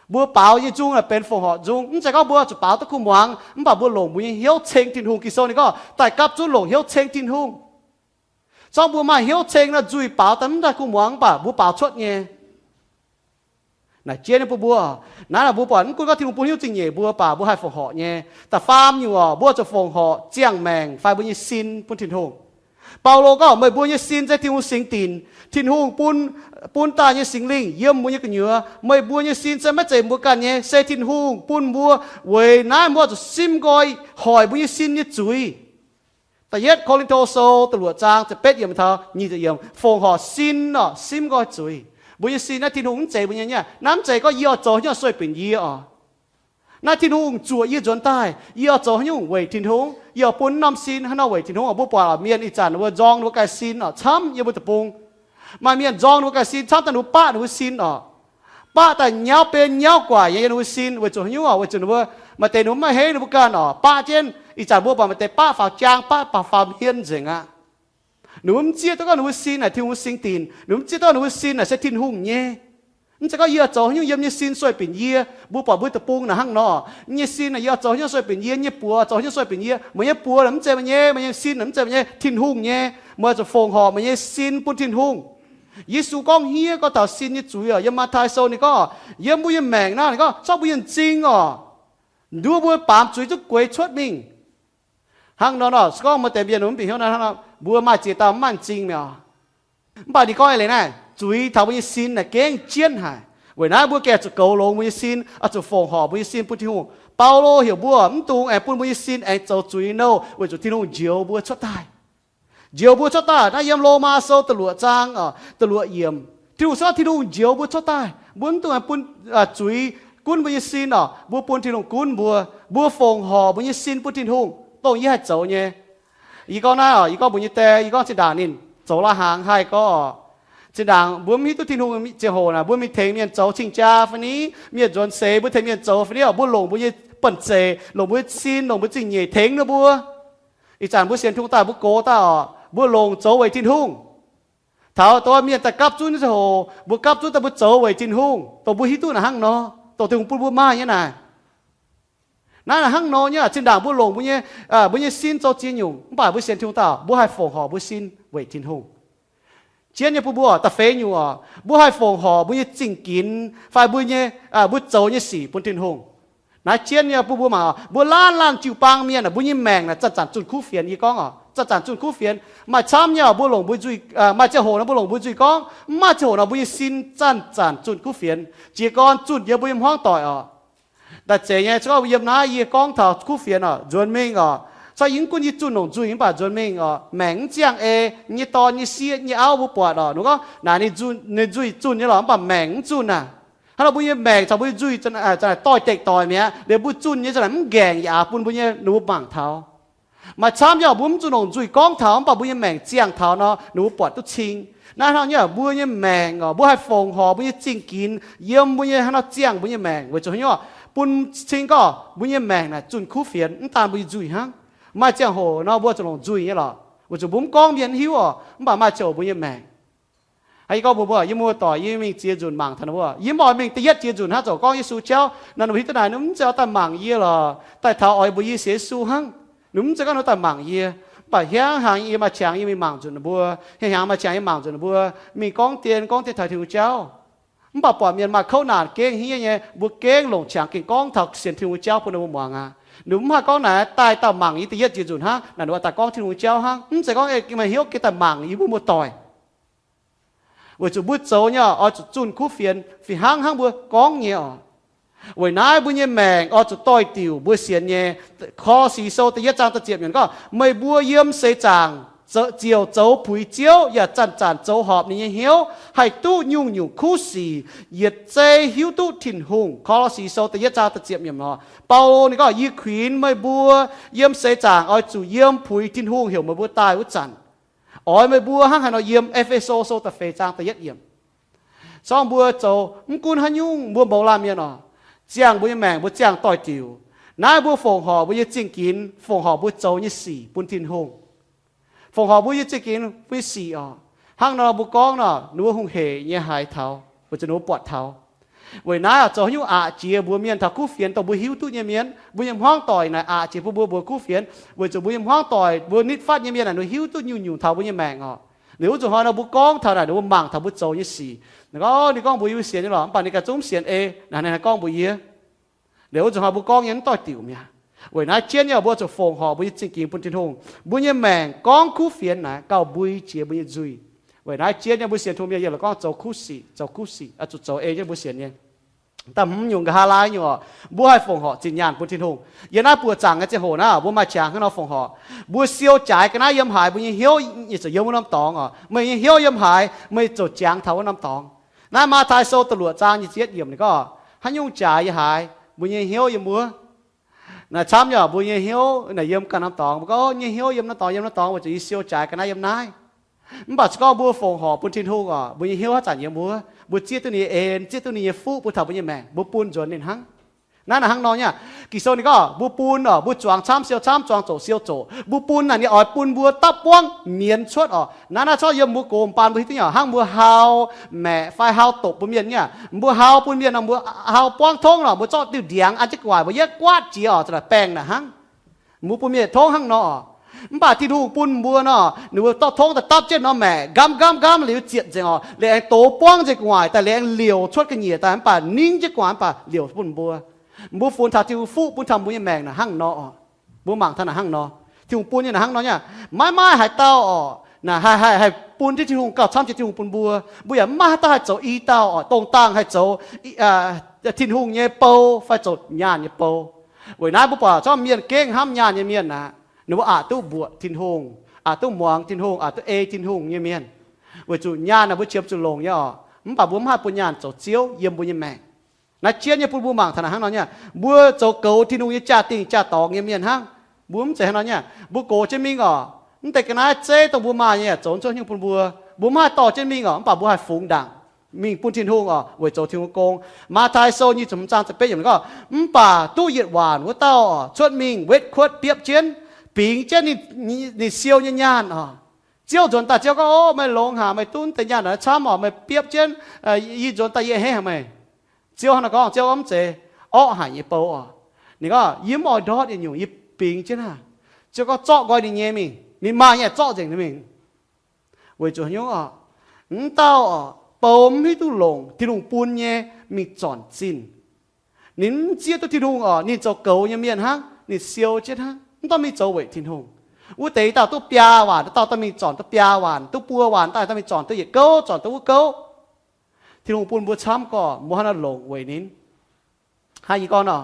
Mbuo baaux nyei nzung naaic benx fongc horc nzung. Mv zeiz gorngv mbuo zuqc baaux duqv kuh muangx, mv baac mbuo longc mbuo nyei hnyouv ceng Tin-Hungh. Ging-Sou ninh gorngv daaih gapv zunv longc hnyouv ceng Tin-Hungh. Zorqv mbuo maaih hnyouv ceng nor, nzuih baaux daaih mv daaih kuh muangx, mv baac mbuo baaux cuotv nyei. Naaic jienv nyei bun mbuo. Naaiv naaic mbuo buatc mv gunv gorngv Tin-Hungh bun hnyouv zingh nyeic mbuo, mv baac mbuo haih fongc horc nyei. Da'faam nyungc oc, mbuo zuqc fongc horc ziangh maengc fai mbuo nyei sin bun Tin-Hungh. Baulo gorngv, meih mbuo nyei sin se Tin-Hungh singx dinc. Tin-Hungh bun, bun daaih nyei Singx Lingh yiem mbuo nyei gu'nyuoz. Meih mbuo nyei sin se maiv zeiz mbuo ganh nyei, se Tin-Hungh bun mbuo. Weic naaiv mbuo zuqc simv nqoi hoic mbuo nyei sin nyei zuiz. Da'yietv Ko^lin^to Sou da'luoqc zaang ziepc betv yiemc taux nyic ziepc yiemc, fongc horc sin oc, simv nqoi zuiz. Mbuo nyei sin naaiv Tin-Hungh mv zeiz mbuo nyei nyei. Naaiv mv zeiz gorngv yie oix zoux haaix nyungc sueih binc yie oc. Naaiv Tin-Hungh zuoqc yie nzuonx daaih, yie oix zoux haaix nyungc weic Tin-Hungh, yie oix bun norm sin haaix nor weic Tin-Hungh oc. Mbuo buatc mienh ih zanc ninh mbuo nzorng ninh mbuo ganh sin oc, camv yiem mbuo deic-bung. Maaih mienh nzorng ninh mbuo ganh sin camv daaih, ninh mbuo baqv ninh mbuo sin oc. Baqv daaih nyauv ben nyauv guaic nyei yiem ninh mbuo sin weic zuqc haaix nyungc oc? Weic zuqc ninh mbuo, maaih deix ninh mbuo maiv heiv ninh mbuo ganh oc, baqv jienv. Ih zanc mbuo buatc maaih deix baqv faaux jaang, baqv faaux hmien nzengc aqv. Ninh mbuo mv zieqv duqv gorngv ninh mbuo sin naaic Tin-Hungh singx dinc. Ninh mbuo mv zieqv duqv gorngv ninh mbuo sin naaic se Tin-Hungh nyei. Mv zeiz gorngv yie oix zoux haaix nyungc yiem nyei sin sueih binc yie. Mbuo buatc mbuo deic-bung naaic hnangv nor. Nyei sin naaic yie oix zoux haaix nyungc sueih binc yie, nyei buoz zoux haaix nyungc sueih binc yie. Meih nyei buoz naaic mv zeiz meih nyei, meih nyei sin naaic mv zeiz meih nyei, Tin-Hungh nyei. Meih zuqc fongc horc meih nyei sin bun Tin-Hungh. Yesu gorngv hniev gorngv taux sin nyei zuiz oc. Yiem Matv^tai Sou ninh gorngv, yiem mbuo nyei maengc naaiv ninh gorngv zorqv mbuo nyei m'zing oc, nduov mbuo baamz zuiz duqv gueix cuotv mingh. Hnangv nor nor, se gorngv maaih deix mienh mv bieqc hnyouv naaiv hnangv nor, mbuo maaih ziex dauh mv maaih m'zing mi'aqv. Mv baac ninh gorngv eix leiz naaiv, zuiz taux mbuo nyei sin naaic gengh jienv haic. Weic naaiv mbuo gengh zuqc goux longx mbuo nyei sin, oix zuqc fongc horc mbuo nyei sin bun Tin-Hungh. Baulo heuc mbuo mv dungx aengx bun mbuo nyei sin aengx zoux zuiz nouh, weic zuqc Tin-Hungh njoux mbuo cuotv daaih. Njoux mbuo cuotv daaih naaiv yiem Lomaa Sou da'luoqc zaang, da'luoqc yiemc. Tin-Hungh se gorngv Tin-Hungh njoux mbuo cuotv daaih, mbuo mv dungx aengx bun zuiz gunv mbuo nyei sin oc. Mbuo bun Tin-Hungh gunv mbuo. Mbuo fongc horc mbuo nyei sin bun Tin-Hungh, dongh yie haih zoux nyei. Yie gorngv naaiv oc, yie gorngv mbuo nyei die, yie gorngv zinh ndaangc ninh zoux lai-hnaangx haih gorngv oc, zinh ndaangc mbuo mv hiuv duqv Tin-Hungh ziangh hoc naaic, mbuo mingh tengx mienh zoux cing-jaa fai ni, mienh nzuonx seix, mbuo tengx mienh zoux fai ni oc, mbuo longc mbuo nyei banh zeic, longc mbuo nyei sin, longc mbuo zingh nyeic tengx ninh mbuo. Ih zanc mbuo sienx Tin-Hungh daaih mbuo gox daaih oc, mbuo longc zoux weic Tin-Hungh. Taux dongh mienh daaih gapv zunv ziangh hoc, mbuo gapv zunv daaih mbuo zoux weic Tin-Hungh, dongh mbuo hiuv duqv naaic hnangv nor, dongh Tin-Hungh bun mbuo maaih nyei naaic. Naaiv naaic hnangv nor nyei, zinh ndaangc mbuo longc mbuo nyei, mbuo nyei sin zoux ziex nyungc, mv baac mbuo sienx Tin-Hungh daaih, mbuo haih fongc horc mbuo sin weic Tin-Hungh. Jienv nyei bun mbuo da'feix nyungc oc, mbuo haih fongc horc mbuo nyei zingh ginx fai mbuo nyei, mbuo zoux nyei sic bun Tin-Hungh. Naaiv jienv nyei bun mbuo mangc oc, mbuo laanh laanh jiu-baang mienh aah, mbuo nyei maengc naaic zanc zanc zunh kuv fienx. Yie gorngv oc, zanc zanc zunh kuv fienx. Maaih camv nyei oc, mbuo longc mbuo nzuih, maaih ziangh hoc nor mbuo longc mbuo nzuih gorngv, mv maaih ziangh hoc nor mbuo nyei sin zanc zanc zunh kuv fienx. Jiez gorn zunh yiem mbuo nyei hmuangv doic oc. Daaih zeiz nyei, se gorngv yiem naaiv yie gorngv taux kuv fienx oc, nzuonx mingh oc, se yie mv gunv yie zunh longc nzuih mv baac nzuonx mingh oc, maengc mv ziangh ei, nyei dorn nyei sieqv nyei auv mbuo buatc oc, ninh gorngv naaic ninh nzuih zunh nyei lorqc mv baac maengc mv zunh aac. Hnangv nor mbuo nyei maengc caux mbuo nyei nzuih za'naaic doix-dekc doic mi'aqv, liuz mbuo zunh nyei za'naaic mv nqaengc yaac bun mbuo nyei, ninh mbuo mangc taux. Maaih camv nyei oc, mbuo mv zunh longc nzuih gorngv taux mv baac mbuo nyei maengc ziangh taux nor ninh mbuo buatc duqv cing. Naaiv hnangv nyei mbuo nyei maengc oc, mbuo haih fongc horc mbuo nyei zingh ginx yiem mbuo nyei hnangv nor ziangh mbuo nyei maengc weic zuqc hnangv nyei oc, bun cing gorngv mbuo nyei maengc naaic zunh kuv fienx mv daan mbuo nyei nzuih hnangv. Maaih ziangh hoc nor mbuo zuqc longc nzuih nyei lorqc, weic zuqc mbuo mv gorngv mienh hiuv oc, mv baac maaih ziangh hoc mbuo nyei maengc Ih gorngv mbuo, mbuo yie muoz-doic, yie mingh ziex nzunc mangc taux ninh mbuo. Yie mv oix mingh da'yietv ziex nzunc hnangv zoux gorngv Yesu jauv. Naaiv ninh mbuo hiuv duqv naaic, ninh mv zeiz oix daaih mangc yie lorqc, daaih taux oix mbuox yie sienx Yesu hnangv. Ninh mv zeiz gorngv ninh daaih mangc yie. Mv baac hiaangx hnyangx yie maaih qangx yie mingh mangc nzunc ninh mbuo. Hiaangx hnyangx maaih qangx yie mangc nzunc ninh mbuo, mingh gorngv dien gorngv dien taux Tin-Hungh jauv. Mv baac buatc mienh maaih kouv naanc gengh hniev nyei, mbuo gengh longc qangx gengh gorngv taux sienx Tin-Hungh jauv bun ninh mbuo muangx aqv. Ninh mv haih gorngv naaic daaih dauh mangc yie da'yietv nziex nzunc hnangv, naaic ninh oix daaih gorngv Tin-Hungh jauv hnangv. Mv zeiz gorngv meih hnyouv gengh daaih mangc yie mbuo muoz-doic. Weic zuqc mbuo zoux nyei oix zuqc zunh kuv fienx fih hnangv hnangv mbuo gorngv nyei oc. Weic naaiv mbuo nyei maengc oix zuqc doix-diuc mbuo sienx nyei. Ko^lo^si Sou da'yietv zaang da'ziepc yiemc gorngv, meih mbuo yiem seix zaangc ziouc zoux puix Ziouv yaac zanc-zanc zoux horpc ninh nyei hnyouv, haih duqv nyungc-nyungc kuv sic, yietc zei hiuv duqv Tin-Hungh. Ko^lo^si Sou da'yietv zaang da'ziepc yiemc nor, Baulo ninh gorngv, yie kuinx meih mbuo yiem seix zaangc oix zuqc yiem puix Tin-Hungh heuc meih mbuo daaih wuov zanc. Oix meih mbuo hnangv haaix nor yiem. E^fe^so Sou da'feix zaang da'yietv yiemc. Sorng mbuo zoux mv gunv haaix nyungc mbuo mouz laanh mienh oc, ziangh mbuo nyei maengc mbuo ziangh doix-diuc. Naaiv mbuo fongc horc mbuo nyei zingh ginx, fongc horc mbuo zoux nyei sic bun Tin-Hungh. Fongc horc mbuo nyei zingh ginx mbuo nyei sic oc. Hnangv nor mbuo gorngv nor, ninh mbuo hungh heic nyei haiz taux, weic zuqc ninh mbuo buatc taux. Weic naaiv oc, zoux haaix nyungc aqc jiex mbuox mienh taux kuv fienx dongh mbuo hiuv duqv nyei mienh. Mbuo nyei hmuangv doic naaic aqc jiex bun mbuo mbuox kuv fienx, weic zuqc mbuo nyei hmuangv doic mbuo nitv fatv nyei mienh naaic ninh hiuv duqv nyungc-nyungc taux mbuo nyei maengc oc. Liuz wuov zuqc hnoi nor mbuo gorngv taux naaic ninh mbuo mangc taux mbuo zoux nyei sic. Ninh gorngv, ninh gorngv mbuox yie mbuo sienx nyei lorqc, mv baac ninh ganh zungv mv sienx ei, naaic ninh haih gorngv mbuox yie. Liuz wuov zuqc hnoi mbuo gorngv nyei mv doix-diuc mi'aqv. Weic naaiv jienv nyei mbuo zuqc fongc horc mbuo nyei zingh ginx bun Tin-Hungh. Mbuo nyei maengc gorngv kuv fienx naaic gauh mbui jiex mbuo nyei nzuih. Weic naaiv jienv nyei mbuo sienx Tin-Hungh mienh yietc liuz gorngv zoux kuv sic, zoux kuv sic, zuqc zoux ei jienv mbuo sienx nyei. Da'hmz nyungc, nqa'haav laai nyungc oc, mbuo haih fongc horc zinh nyaanh bun Tin-Hungh. Yiem naaiv buoqc zaangc nyei ziangh hoc naaiv, mbuo maaih qangx hnangv nor fongc horc. Mbuo siou jaaix ga'naaiv yiem haaix, mbuo nyei hnyouv ziouc yiem wuov norm dorngx oc. Meih nyei hnyouv yiem haaix, meih ziouc jangx taux wuov norm dorngx. Naaiv Matv^tai Sou da'luoqc zaang nyic ziepc yietv yiemc ninh gorngv, haaix nyungc jaaix yiem haaix, mbuo nyei hnyouv yiem wuov. Naaic camv nyei, mbuo nyei hnyouv naaic yiem ganh norm dorngx. Mbuo gorngv nyei hnyouv yiem norm dorngx, yiem norm dorngx weic zuqc yie siou jaaix ga'naaiv yiem naaiv. Mv baac se gorngv mbuo fongc horc bun Tin-Hungh oc, mbuo nyei hnyouv haaix zanc yiem wuov, mbuo zieqv duqv ninh nyei en, zieqv duqv ninh nyei fuqv bun taux mbuo nyei maengc, mbuo bun nzuonx ninh hnangv. Naaiv naaic hnangv nor nyei. Ging-Sou ninh gorngv mbuo bun oc, mbuo zuangx camv siou camv, zuangx zoqc siou zoqc. Mbuo bun naaic ninh oix bun mbuo dapv buangv mienz cuotv oc. Naaiv naaiv corc yiem mbuo gox baan mbuo hiuv duqv nyei, hnangv mbuo hau maeqc fai hau dopc bun mienh nyei. Mbuo hau bun mienh nor, mbuo hau buangv tongv nor, mbuo zorqv diuh ndiangx an jienv gu'nguaaic mbuo yietv guaatv jiex oc, za'naaic baengh naaic hnangv. Mbuo bun mienh tongv hnangv nor oc. Mv baac Tin-Hungh bun mbuo nor, ninh mbuo zorqv tongv daaih dapv jienv norm maeqc nqamv nqamv nqamv liuz zietc nzengc oc, liuz aengx dox buangv nzengc gu'nguaaic daaih, liuz aengx liouc cuotv ga'nyiec daaih, mv baac ningv jienv gu'nguaaic mv baac liouc bun mbuo. Mbuo funx taux Tin-Hungh fuqv bun taux mbuo nyei maengc naaic hnangv nor oc. Mbuo mangc taux naaic hnangv nor, Tin-Hungh bun nyei naaic hnangv nor nyei. Maiv maaih haaix dauh oc, naaic haih, haih, haih bun jienv Tin-Hungh gauh camv jiex Tin-Hungh bun mbuo. Mbuo yaac mv maaih haaix dauh haih zoux i dauh oc, dongh dangh haih zoux Tin-Hungh nyei bou fai zoux nyaanh nyei bou. Weic naaiv mbuo buatc zorqv mienh gengh hnamv nyaanh nyei mienh aqv, ninh mbuo aqc duqv mbuoqc Tin-Hungh, aqc duqv muangx Tin-Hungh, aqc duqv ei Tin-Hungh nyei mienh. Weic zuqc nyaanh naaic mbuo qiemx zuqc longc nyei oc, mv baac mbuo mv haih bun nyaanh zoux ziouv yiem mbuo nyei maengc. Naaiv jienv nyei bun mbuo mangc taux naaic hnangv nor nyei. Mbuo zoux goux Tin-Hungh nyei jaa-dingh jaa-dorngx nyei mienh hnangv. Mbuo mv zeiz hnangv nor nyei. Mbuo gox jienv mingh oc, mv deix ga'naaiv zeiv dongh mbuo maaih nyei yaac zoux cuotv hnyouv bun mbuo. Mbuo mv haih dorh jienv mingh oc, mv baac mbuo haih fungx ndaangc mingh bun Tin-Hungh oc, weic zoux Tin-Hungh gong. Matv^tai Sou nyic ziepc hmz zaang ziepc betv yiemc gorngv, mv baac duqv yietc waanc wuov dauh oc, cuotv mingh wetv kuotv biopv jienv, bingx jienv ninh siou nyei nyaanh oc. Ziouv nzuonx daaih, Ziouv gorngv, Ov, meih longx haic, meih duqv deix nyaanh naaic camv oc, meih biopv jienv, yie nzuonx daaih yie a'hneiv haic meih. Ziouv hnangv naaiv gorngv, Ziouv gorngv, Mv zeiz, orqv haic nyei bou oc. Ninh gorngv, Yie mv oix ndortv yietc nyungc, yie bingx jienv hnangv. Ziouv gorngv, Zorqv nqoi ninh nyei mingh. Ninh maaih nyei zorqv nzengc ninh mingh. Weic zuqc haaix nyungc oc? Mv dauh oc, bou mv hiuv duqv longc Tin-Hungh bun nyei mingh zornc zinh. Ninh mv zieqv duqv Tin-Hungh oc, ninh zoux goux nyei mienh hnangv, ninh siou jienv hnangv, mv dorh mingh zoux weic Tin-Hungh. Wuov deix dauh duqv biaa waanc, dauh dorh mingh zornc duqv biaa waanc, duqv buo waanc daaih dorh mingh zornc duqv yietc gouv, zornc duqv wuov gouv. Tin-Hungh bun mbuo camv gorqv, mbuo hnangv naaiv longc weic ninh. Hnangv yie gorngv nor,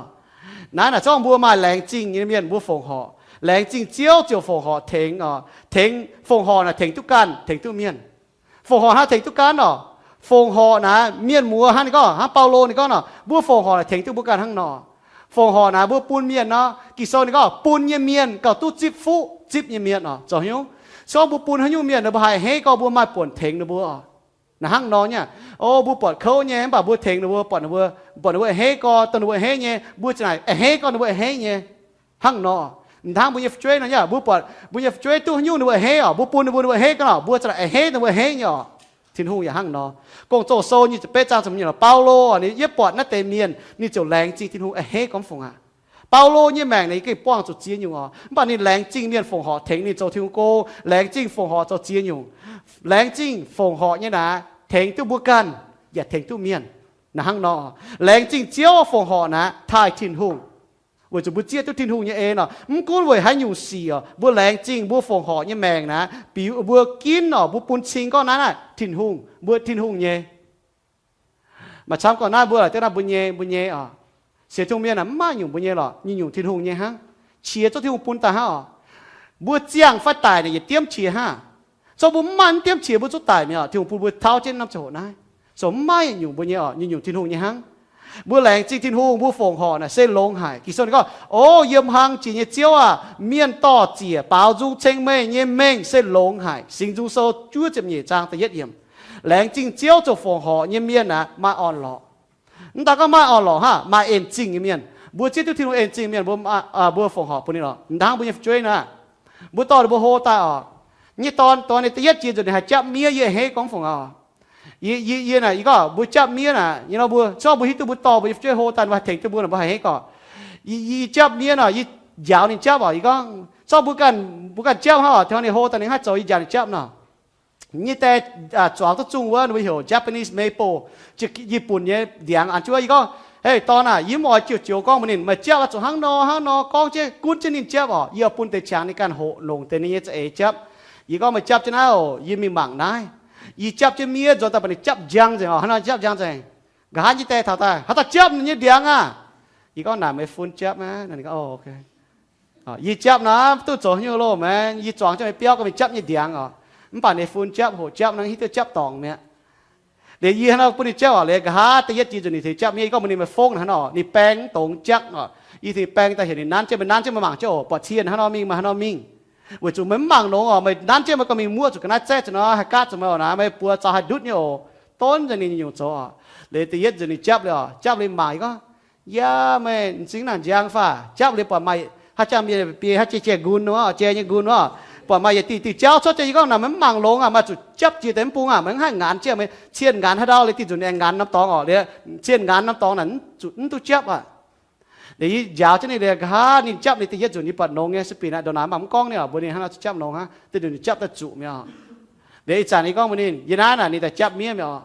Naaiv naaic zorqv mbuo maaih laengz zingh nyei mienh mbuo fongc horc. Laengz zingh Ziouv ziouc fongc horc tengx, tengx, fongc horc naaic tengx duqv ganh, tengx duqv mienh. Fongc horc hnangv tengx duqv ganh orqc. Fongc horc naaic mienh muoz hnangv ninh gorngv, hnangv Baulo ninh gorngv orqc, mbuo fongc horc naaic tengx duqv mbuo ganh hnangv nor. Fongc horc naaic mbuo bun mienh nor, Ging-Sou ninh gorngv bun nyei mienh gauh duqv zipv fuqv zipv nyei mienh orqc. Zoux hnyouv, se gorngv mbuo bun haaix nyungc mienh ninh mbuo haih a'hneiv gorx mbuo maaih buonc tengx ninh mbuo orqc. Naaic hnangv nor nyei, o, mbuo buatc kouv nyei mv baac mbuo tengx ninh mbuo, buatc ninh mbuo, buatc ninh mbuo a'hneiv gorx, dongh ninh mbuo a'hneiv nyei, mbuo ziouc naaic a'hneiv gorx ninh mbuo a'hneiv nyei. Hnangv nor, m'hnangv mbuo nyei fu'jueiv nor nyei, mbuo buatc mbuo nyei fu'jueiv duqv haaix nyungc ninh mbuo a'hneiv orqc, mbuo bun ninh mbuo, ninh mbuo a'hneiv gorx nor, mbuo ziouc naaic a'hneiv ninh mbuo a'hneiv nyei orqc. Tin-Hungh yaac hnangv nor. Gong-Zoh sou nyic ziepc betv zaang ziepc nyeic, Baulo ninh yiem buatc naaiv deix mienh ninh ziouc laengz zingh Tin-Hungh a'hneiv gorx mv fungc aqv. Baulo nyei maengc naaic yie gengh buangh zuqc ziex nyungc orqc, mv baac ninh laengz zingh mienh fongc horc tengx ninh zoux Tin-Hungh go, laengz zingh fongc horc zoux ziex nyungc. Laengz zingh fongc horc nyei naaic tengx duqv mbuo ganh yaac tengx duqv mienh. Naaic hnangv nor, laengz zingh Ziouv fongc horc naaic taaih Tin-Hungh, weic zuqc mbuo zieqv duqv Tin-Hungh nyei en orqc. Mv gunv weic haaix nyungc sic orqc, mbuo laengz zingh mbuo fongc horc nyei maengc naaic, biux mbuo ginv orqc, mbuo bun cing gorngv naaiv naaic Tin-Hungh, mbuo Tin-Hungh nyei. Maaih camv gorngv naaiv mbuo laaix deix naaiv mbuo nyei, mbuo nyei orqc. Sienx Tin-Hungh mienh aah, mv maaih nyungc mbuo nyei lorqc, nyungc-nyungc Tin-Hungh nyei hnangv. Qiex zungv Tin-Hungh bun daaih hnangv orqc. Mbuo ziangh fai daic naaic yietc diemv qiex hnangv. Zorqv mbuo mv maaih mv diemv qiex mbuo zungv daic mi'aqv. Tin-Hungh bun mbuo tauv jienv norm ziangh hoc naaiv. Zoux mv maaih nyungc mbuo nyei orqc, nyungc-nyungc Tin-Hungh nyei hnangv. Mbuo laengz zingh Tin-Hungh, mbuo fongc horc naaic se longx haic. Ging-Sou ninh gorngv, O yiem hlang jiex nyei Ziouv aah! Mienh dor-ziec baaux nzung ceng meih nyei mengh se longx haic. Singx Nzung Sou juov ziepc nyeic zaang da'yietv yiemc. Laengz zingh Ziouv zoux fongc horc nyei mienh aah, maaih orn-lorqc. Mv daaih gorngv maaih orn-lorqc hnangv, maaih en-zingh nyei mienh. Mbuo zieqv duqv Tin-Hungh en-zingh mienh, mbuo, mbuo fongc horc bun ninh lorqc. M'hnangv mbuo nyei fu'jueiv naaic, mbuo dorh ninh mbuo hlo daaih orqc. Nyei dorn, dorn ninh da'yietv jiex nzunc ninh haih japv miev, yie a'hneiv gorngv fongc orqc. Yie, yie, yie naaic, yie gorngv mbuo japv miev naaic, yie nor mbuo, se gorngv mbuo hiuv duqv mbuo dorh mbuo nyei fu'jueiv hlo daaih, mbuo haih tengx duqv mbuo naaic, mbuo haih a'hneiv gorqc. Yie, yie japv miev nor, yie njaaux ninh japv orqc. Yie gorngv, se gorngv mbuo ganh, mbuo ganh japv hnangv orqc, tengx ninh hlo daaih ninh haih zoux, yie njaaux ninh japv nor. Nyei die zuangx duqv zungh wuov, ninh mbuo heuc Japanese maple, Yietc Bun nyei ndiangx an jienv wuov. Yie gorngv, Hei dorn aah, yie mv oix joux-joux gorngv mbuox ninh, meih japv oix zuqc hnangv nor hnangv nor gorngv jienv, gunv jienv ninh japv orqc. Yie oix bun deix qangx ninh ganh hoqc longc deix ninh nyei za'eix japv. Yie gorngv, Meih japv jienv naaiv oc, yie mingh mangc naaiv. Yie japv jienv miev nzuonx daaih, baac ninh japv njang nzengc orqc. Hnangv nor japv njang nzengc. Nqa'haav nyei die taux daaih, Haaix dauh japv ninh nyei ndiangx aah? Yie gorngv, Naaic meih fun japv aqv. Ninh gorngv, O, ok. Yie japv naaic mv duqv zoux haaix nyungc loh, meih, yie zuangx jienv meih biauv gorngv meih japv nyei ndiangx orqc. Mv baac ninh fun japv, hoqc japv nor, hiuv duqv japv dorngc mi'aqv. Liuz yie hnangv nor bun ninh japv orqc, liuz nqa'haav da'yietv jiex nzunc ninh tengx japv miev, yie gorngv mbuox ninh, Meih fongv haaix nor, ninh baeng dongx jangv orqc. Yie tengx baeng daaih heuc ninh nanv jienv, meih nanv jienv, meih mangc jienv oc, buatc cien hnangv nor mingh, meih hnangv nor mingh. Weic zuqc meih mv mangc longx orqc, meih nanv jienv meih gorngv mingh muoqv zuqc ga'naaiv zaeqv zuqc nor, haih gaatv zuqc meih orqc naaic, meih buoz zaux haih ndutv nyei oc. Donv nzengc ninh nyungc zoux orqc. Liuz da'yietv nzunc ninh japv liuz orqc, japv liuz mangc, yie gorngv, Yaac meih m'zing naaic njang faah. Japv liuz buatc maaih haaix jangx mienh biei haaix jai-jai nqun nor, jai nyei nqun nor, buatc maaih yietc diuh diuh jauv cuotv jienv. Yie gorngv, Naaic meih mv mangc longx aac, meih zuqc japv jiex deix mv bung aac, meih mv haih nganx jienv, meih cien nganx haaix ndau liuz diuh nzunc aengx nganx norm dorngx orqc. Liuz cien nganx norm dorngx naaic mv duqv japv aac. Liuz yie njaaux jienv ninh liuz nqa'haav ninh japv liuz da'yietv nzunc yie buatc longx nyei, se bieqc naaic ndongc naaic mv baac mv gorngv ninh orqc, mbuox ninh hnangv nor zuqc japv longx hnangv, da'nyeic nzunc ninh japv daaih zuqc mi'aqv. Liuz ih zanc yie gorngv mbuox ninh, Yie naaiv naaic ninh daaih japv miev mi'aqv.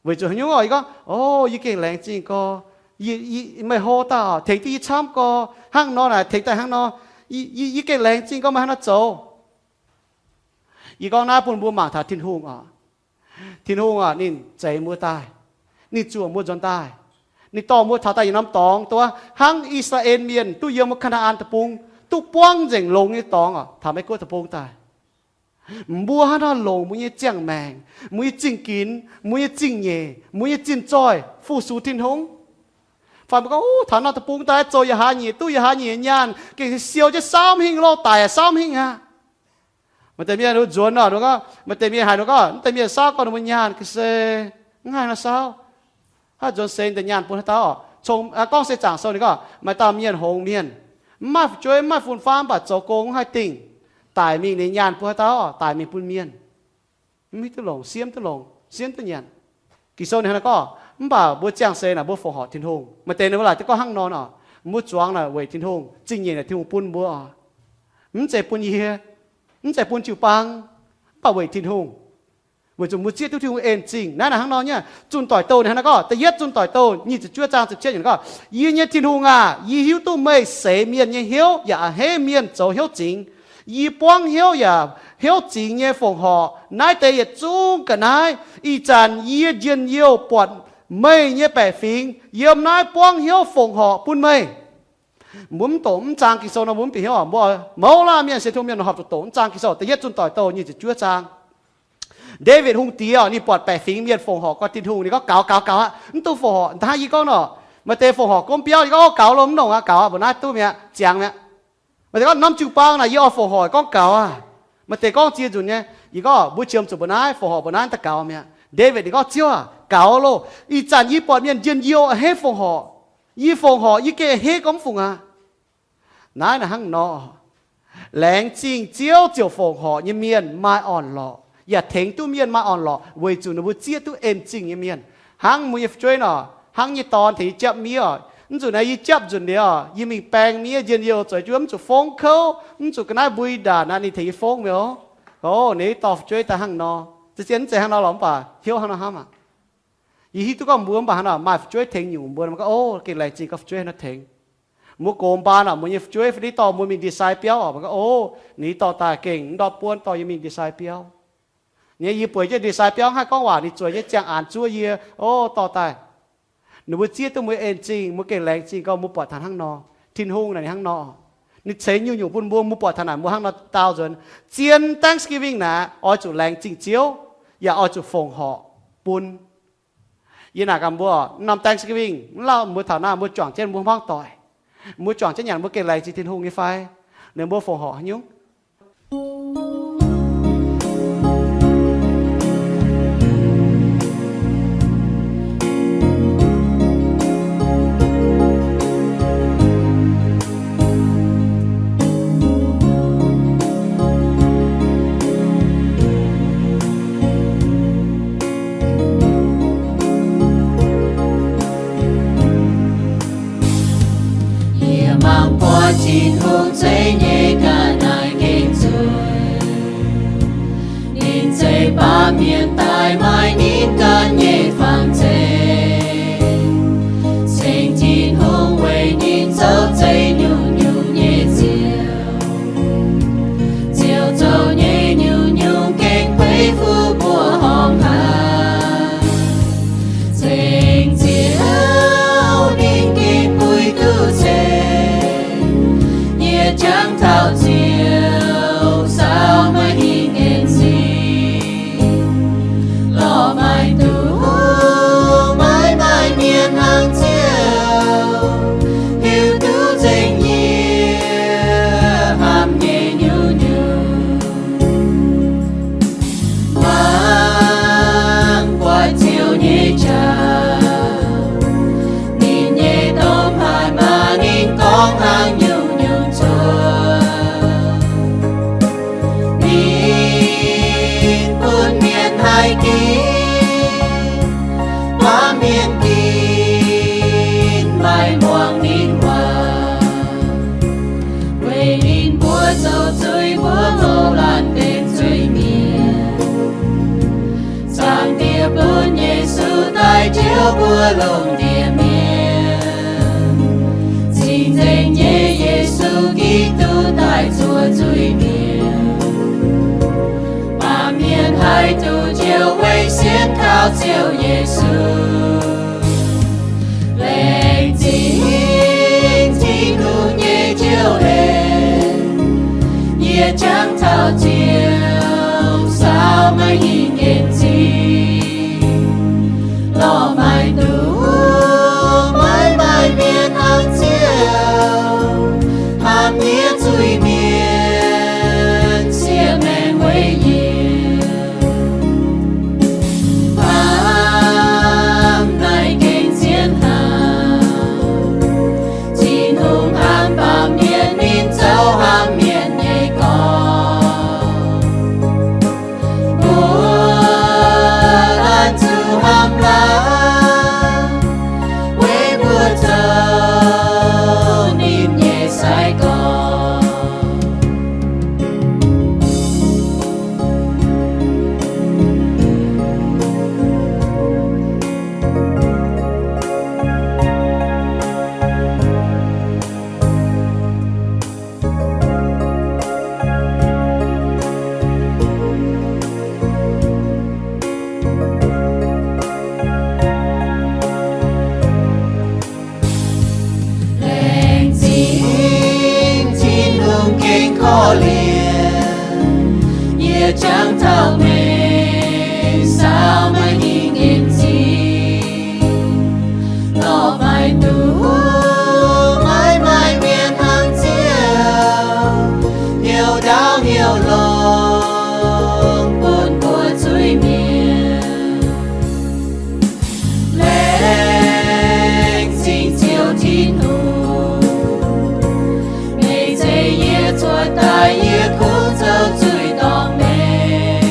Weic zuqc haaix nyungc orqc? Yie gorngv, O, yie gengh laengz zingh gorx, yie, yie, meih hlo daaih orqc, tengx duqv yie camv gorx, hnangv nor naaic tengx daaih hnangv nor, yie, yie gengh laengz zingh gorx meih hnangv nor zoux. Yie gorngv naaiv bun mbuo mangc taux Tin-Hungh orqc. Tin-Hungh orqc, ninh zeix mbuo daaih, ninh zuoqc mbuo nzuonx daaih, ninh dorh mbuo taux daaih yietc norm dorngx duqv hnangv I^saa^laa^en Mienh duqv yiem wuov Kaa^naa^an Deic-Bung, duqv buangv nzengc longx nyei dorngx orqc, taux Meiv-Guoqv Deic-Bung daaih. Mbuo hnangv nor longc mbuo nyei ziangh maengc, mbuo nyei zingh ginx, mbuo nyei zingh nyeic, mbuo nyei zinh zoih fu-sux Tin-Hungh. Fai mbuo gorngv, Taux norm deic-bung daaih zoux yaac haaix nyungc, duqv yaac haaix nyungc nyaanh, gengh siou jienv saauv mv hingh, loh daic saauv mv hingh aqv. Maaih deix mienh nzuonx nor, maaih deix mienh haiz ninh gorngv, maaih deix mienh saauv gorngv ninh mbuo nyaanh ga'sie, mv haih nor saauv. Haaix nzuonx se deix nyaanh bun haaix dauh? Gorngv se Zaangc Sou ninh gorngv maaih dauh mienh hngongx mienh, mv maaih fu'jueiv, mv maaih fun-faqv, mv baac zoux gong mv haih dingh. Daic mingh ninh nyaanh bun haaix dauh? Daic mingh bun mienh. Mv hiuv duqv longc, siemv duqv longc, siemv duqv nyanc. Ging-Sou ninh hnangv naaiv gorngv, mv baac mbuo ziangh seix naaic mbuo fongc horc Tin-Hungh. Maaih deix ninh mbuo laaic duqv gorngv hnangv nor nor, mbuo zuangx naaic weic Tin-Hungh, zingh nyeic naaic Tin-Hungh bun mbuo oc. Mv zeiz bun yie, mv zeiz bun jiu-baang, mv baac weic Tin-Hungh. Weic zuqc mbuo zieqv duqv Tin-Hungh en zingh. Naaiv naaic hnangv nor nyei. Zunh Doic Douh ninh hnangv naaiv gorngv, da'yietv Zunh Doic Douh nyic ziepc juov zaang ziepc cietv yiemc gorngv, Yie nyei Tin-Hungh aah! Yie hiuv duqv meih seix mienh nyei hnyouv yaac a'hneiv mienh zoux hnyouv zingx. Yie buangv hnyouv yaac hnyouv zingx nyei fongc horc naaiv deix yietc zungv ga'naaiv. Ih zanc yie njien-youh buatc meih nyei baeqc fingx yiem naaiv buangv hnyouv fongc horc bun meih. Mbuo mv doqc mv zaang Ging-Sou nor, mbuo mv bieqc hnyouv oc. Mbuo mouz laanh mienh sienx Tin-Hungh mienh horpc zuqc doqc mv zaang Ging-Sou. Da'yietv zunh doic douh nyic ziepc juov zaang. Ndaawitv Hungh Diex oc, ninh buatc baeqc fingx mienh fongc horc gorngv Tin-Hungh, ninh gorngv, Gaux, gaux, gaux aqv. Mv dungx fongc horc. Hnangv yie gorngv nor, maaih deix fongc horc gomv biauv, ninh gorngv, Gaux loh, mv nongc aqv, gaux aqv. Mbuo naaiv duqv mi'aqv, ziangx mi'aqv. Maaih deix gorngv, Norm jiu-baang naaic yie oix fongc horc, gorngv gaux aqv. Maaih deix gorngv ziex nzunc nyei. Yie gorngv, Mbuo qiemx zuqc mbuo naaiv, fongc horc mbuo naaiv daaih gaux mi'aqv. Ndaawitv ninh gorngv, Ziouv aah, gaux loh. Ih zanc yie buatc mienh njien-youh a'hneiv fongc horc. Yie fongc horc, yie gengh a'hneiv gorngv mv fungc aqv. Naaiv naaic hnangv nor, laengz zingh Ziouv ziouc fongc horc nyei mienh maaih orn-lorqc, yaac tengx duqv mienh maaih orn-lorqc, weic zuqc ninh mbuo zieqv duqv en zingh nyei mienh. Hnangv mbuo nyei fu'jueiv nor, hnangv nyei dorn tengx yie japv miev oc. Mv zuqc naaiv yie japv nzunc liuz, yie mingh baeng miev njien-youh zueiz juov, mv zuqc fongv kouv, mv zuqc ga'naaiv mbui ndaanc naaic ninh tengx yie fongv mi'aqv oc. Ninh dorh fu'jueiv daaih hnangv nor. Zien mv zeiz hnangv nor lorqc, mv baac hnyouv hnangv nor hnamv aqv. Yie hiuv duqv gorngv mbuo mv baac hnangv nor maaih fu'jueiv tengx nyungc mbuo, mbuo gorngv, O, gengh laengz zingh gorngv fu'jueiv hnangv nor tengx. Mbuo gox mbaan oc, mbuo nyei fu'jueiv fai ninh dorh mbuo mingh ndie-sai biauv oc, mbuo gorngv, O, ninh dorh daaih gengh mv ndortv buonv dorh yie mingh ndie-sai biauv. Nyei yie bueix jienv ndie-sai biauv haih gorngv waac, ninh zueiz jienv ziangh aanx zuov yie, O, dorh daaih. Ninh mbuo zieqv duqv mbuo en zingh, mbuo gengh laengz zingh gorngv mbuo buatc taux hnangv nor. Tin-Hungh naaic ninh hnangv nor. Ninh ceix nyungc-nyungc bun mbuo, mbuo buatc taux naaic mbuo hnangv nor daauh nzuonx. Zien Thanksgiving naaic oix zuqc laengz zingh Ziouv, yaac oix zuqc fongc horc bun. Yie naaic gaax mbuo, norm Thanksgiving mv lauh mbuo taux naaiv mbuo juangc jienv mbuo hmuangv doic. Mbuo juangc jienv nyanc mbuo gengh laengz zingh Tin-Hungh nyei fai? Ninh mbuo fongc horc haaix nyungc? Yie mangc buatc Tin-Hungh zeiv nyei ga'naaiv gengh zuiz. Ninh zeiv baamh mienh daaih maaih ninh ganh nyei fangx zeiv. Ceng Tin-Hungh weic ninh zoux zeiv nyungc-nyungc nyei ziouc. Ziouc zoux nyei nyungc-nyungc gengh beiv fuqv mbuo horngh haaix. Ceng Ziouv ninh gengh buix duqv ceng. Yie jangx taux Ziouv saau maaih hingh en zingh. Lorh maaic duqv maiv maaih mienh hnangv Ziouv, hiuv duqv nzengc yie hnamv nyei nyungc-nyungc. Mangc buatc Ziouv nyei qaqv, ninh nyei domh hatc maaz ninh gorngv hnangv nyungc-nyungc cuotv. Ninh bun mienh haih ginv, baamh mienh ginv maaih muangx ninh waac. Weic ninh mbuo zoux zuiz mbuo mouz laanh benx zuiz-mienh. Zaangc Diex bun Yesu daaih njoux mbuo longc njiec mienh. Cing nzengc nyei Yesu Giduc daaih zuoqc zuiz-mienh. Baamh mienh haih duqv njoux weic sienx kaux Ziouv Yesu. Laengz zingh Tin-Hungh nyei njoux hlen, yie jangx taux Ziouv saau maaih hingh en zingh. Lorh maaic duqv maiv maaih mienh hnangv Ziouv, hnamv yie zuiz-mienh, siev maengc weic yie. Baamh Korv-lienh, yie jangx taux mengh saau maiv hingh nyei zingh. Lorh faix duqv maiv maaih mienh hnangv Ziouv, hnyouv ndaauv hnyouv longx bun mbuo zuiz-mienh. Laengz zingh Ziouv Tin-Hungh, meih zeiz yie cuotv daaih, yie kungx zoux zuiz dorngc meih.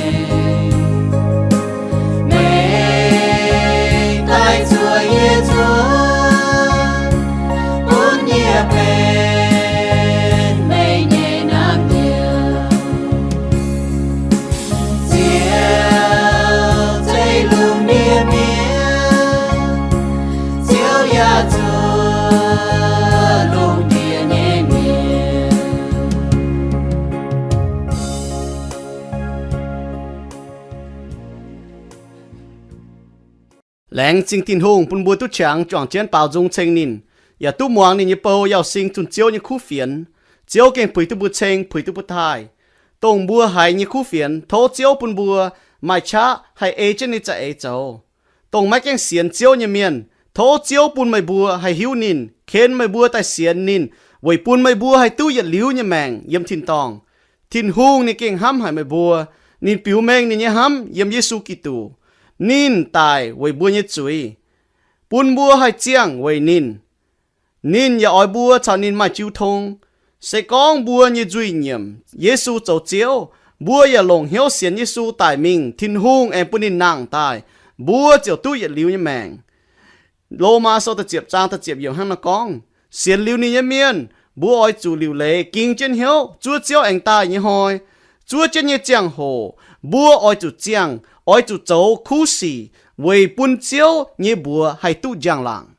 Meih daaih zuoqc yie nzuonx, bun yie benx meih nyei naamh nyouz. Ziouv zeiz lungh ndiev mienh, Ziouv yaac zuoqc lungh ndiev nyei mienh. Laengz zingh Tin-Hungh bun mbuo duqv qangx juangc jienv baaux nzung ceng ninh, yaac duqv muangx ninh nyei bou Yauh Sing zunh Ziouv nyei kuv fienx. Ziouv gengh puix duqv mbuo ceng, puix duqv mbuo taaih. Dongh mbuo haiz nyei kuv fienx, tov Ziouv bun mbuo maaih qaqv haih ei jienv ninh za'eix zoux. Dongh maiv gaengh sienx Ziouv nyei mienh, tov Ziouv bun meih mbuo haih hiuv ninh, ken meih mbuo daaih sienx ninh, weic bun meih mbuo haih duqv yietc liuz nyei maengc yiem tin-dorngh. Tin-Hungh ninh gengh hnamv haic meih mbuo. Ninh biux mengh ninh nyei hnamv yiem Yesu Giduc. Ninh daic weic mbuo nyei zuiz, bun mbuo haih ziangh weic ninh. Ninh yaac oix mbuo caux ninh maaih jiu tong. Se gorngv mbuo nyei nzuih nyiemc Yesu zoux Ziouv, mbuo yaac longc hnyouv sienx Yesu daic mingh, Tin-Hungh aengx bun ninh nangh daaih, mbuo ziouc duqv yietc liuz nyei maengc. Lomaa Sou da'ziepc zaang da'ziepc yiemc hnangv naaiv gorngv, sienx liuz ninh nyei mienh, mbuo oix zuqc liuc leiz ging jienv hnyouv zuov Ziouv aengx daaih nyei hnoi. Zuov jienv nyei ziangh hoc mbuo oix zuqc ziangh, oix zuqc zoux kuv sic weic bun Ziouv nyei mbuox haih duqv njang-laangc.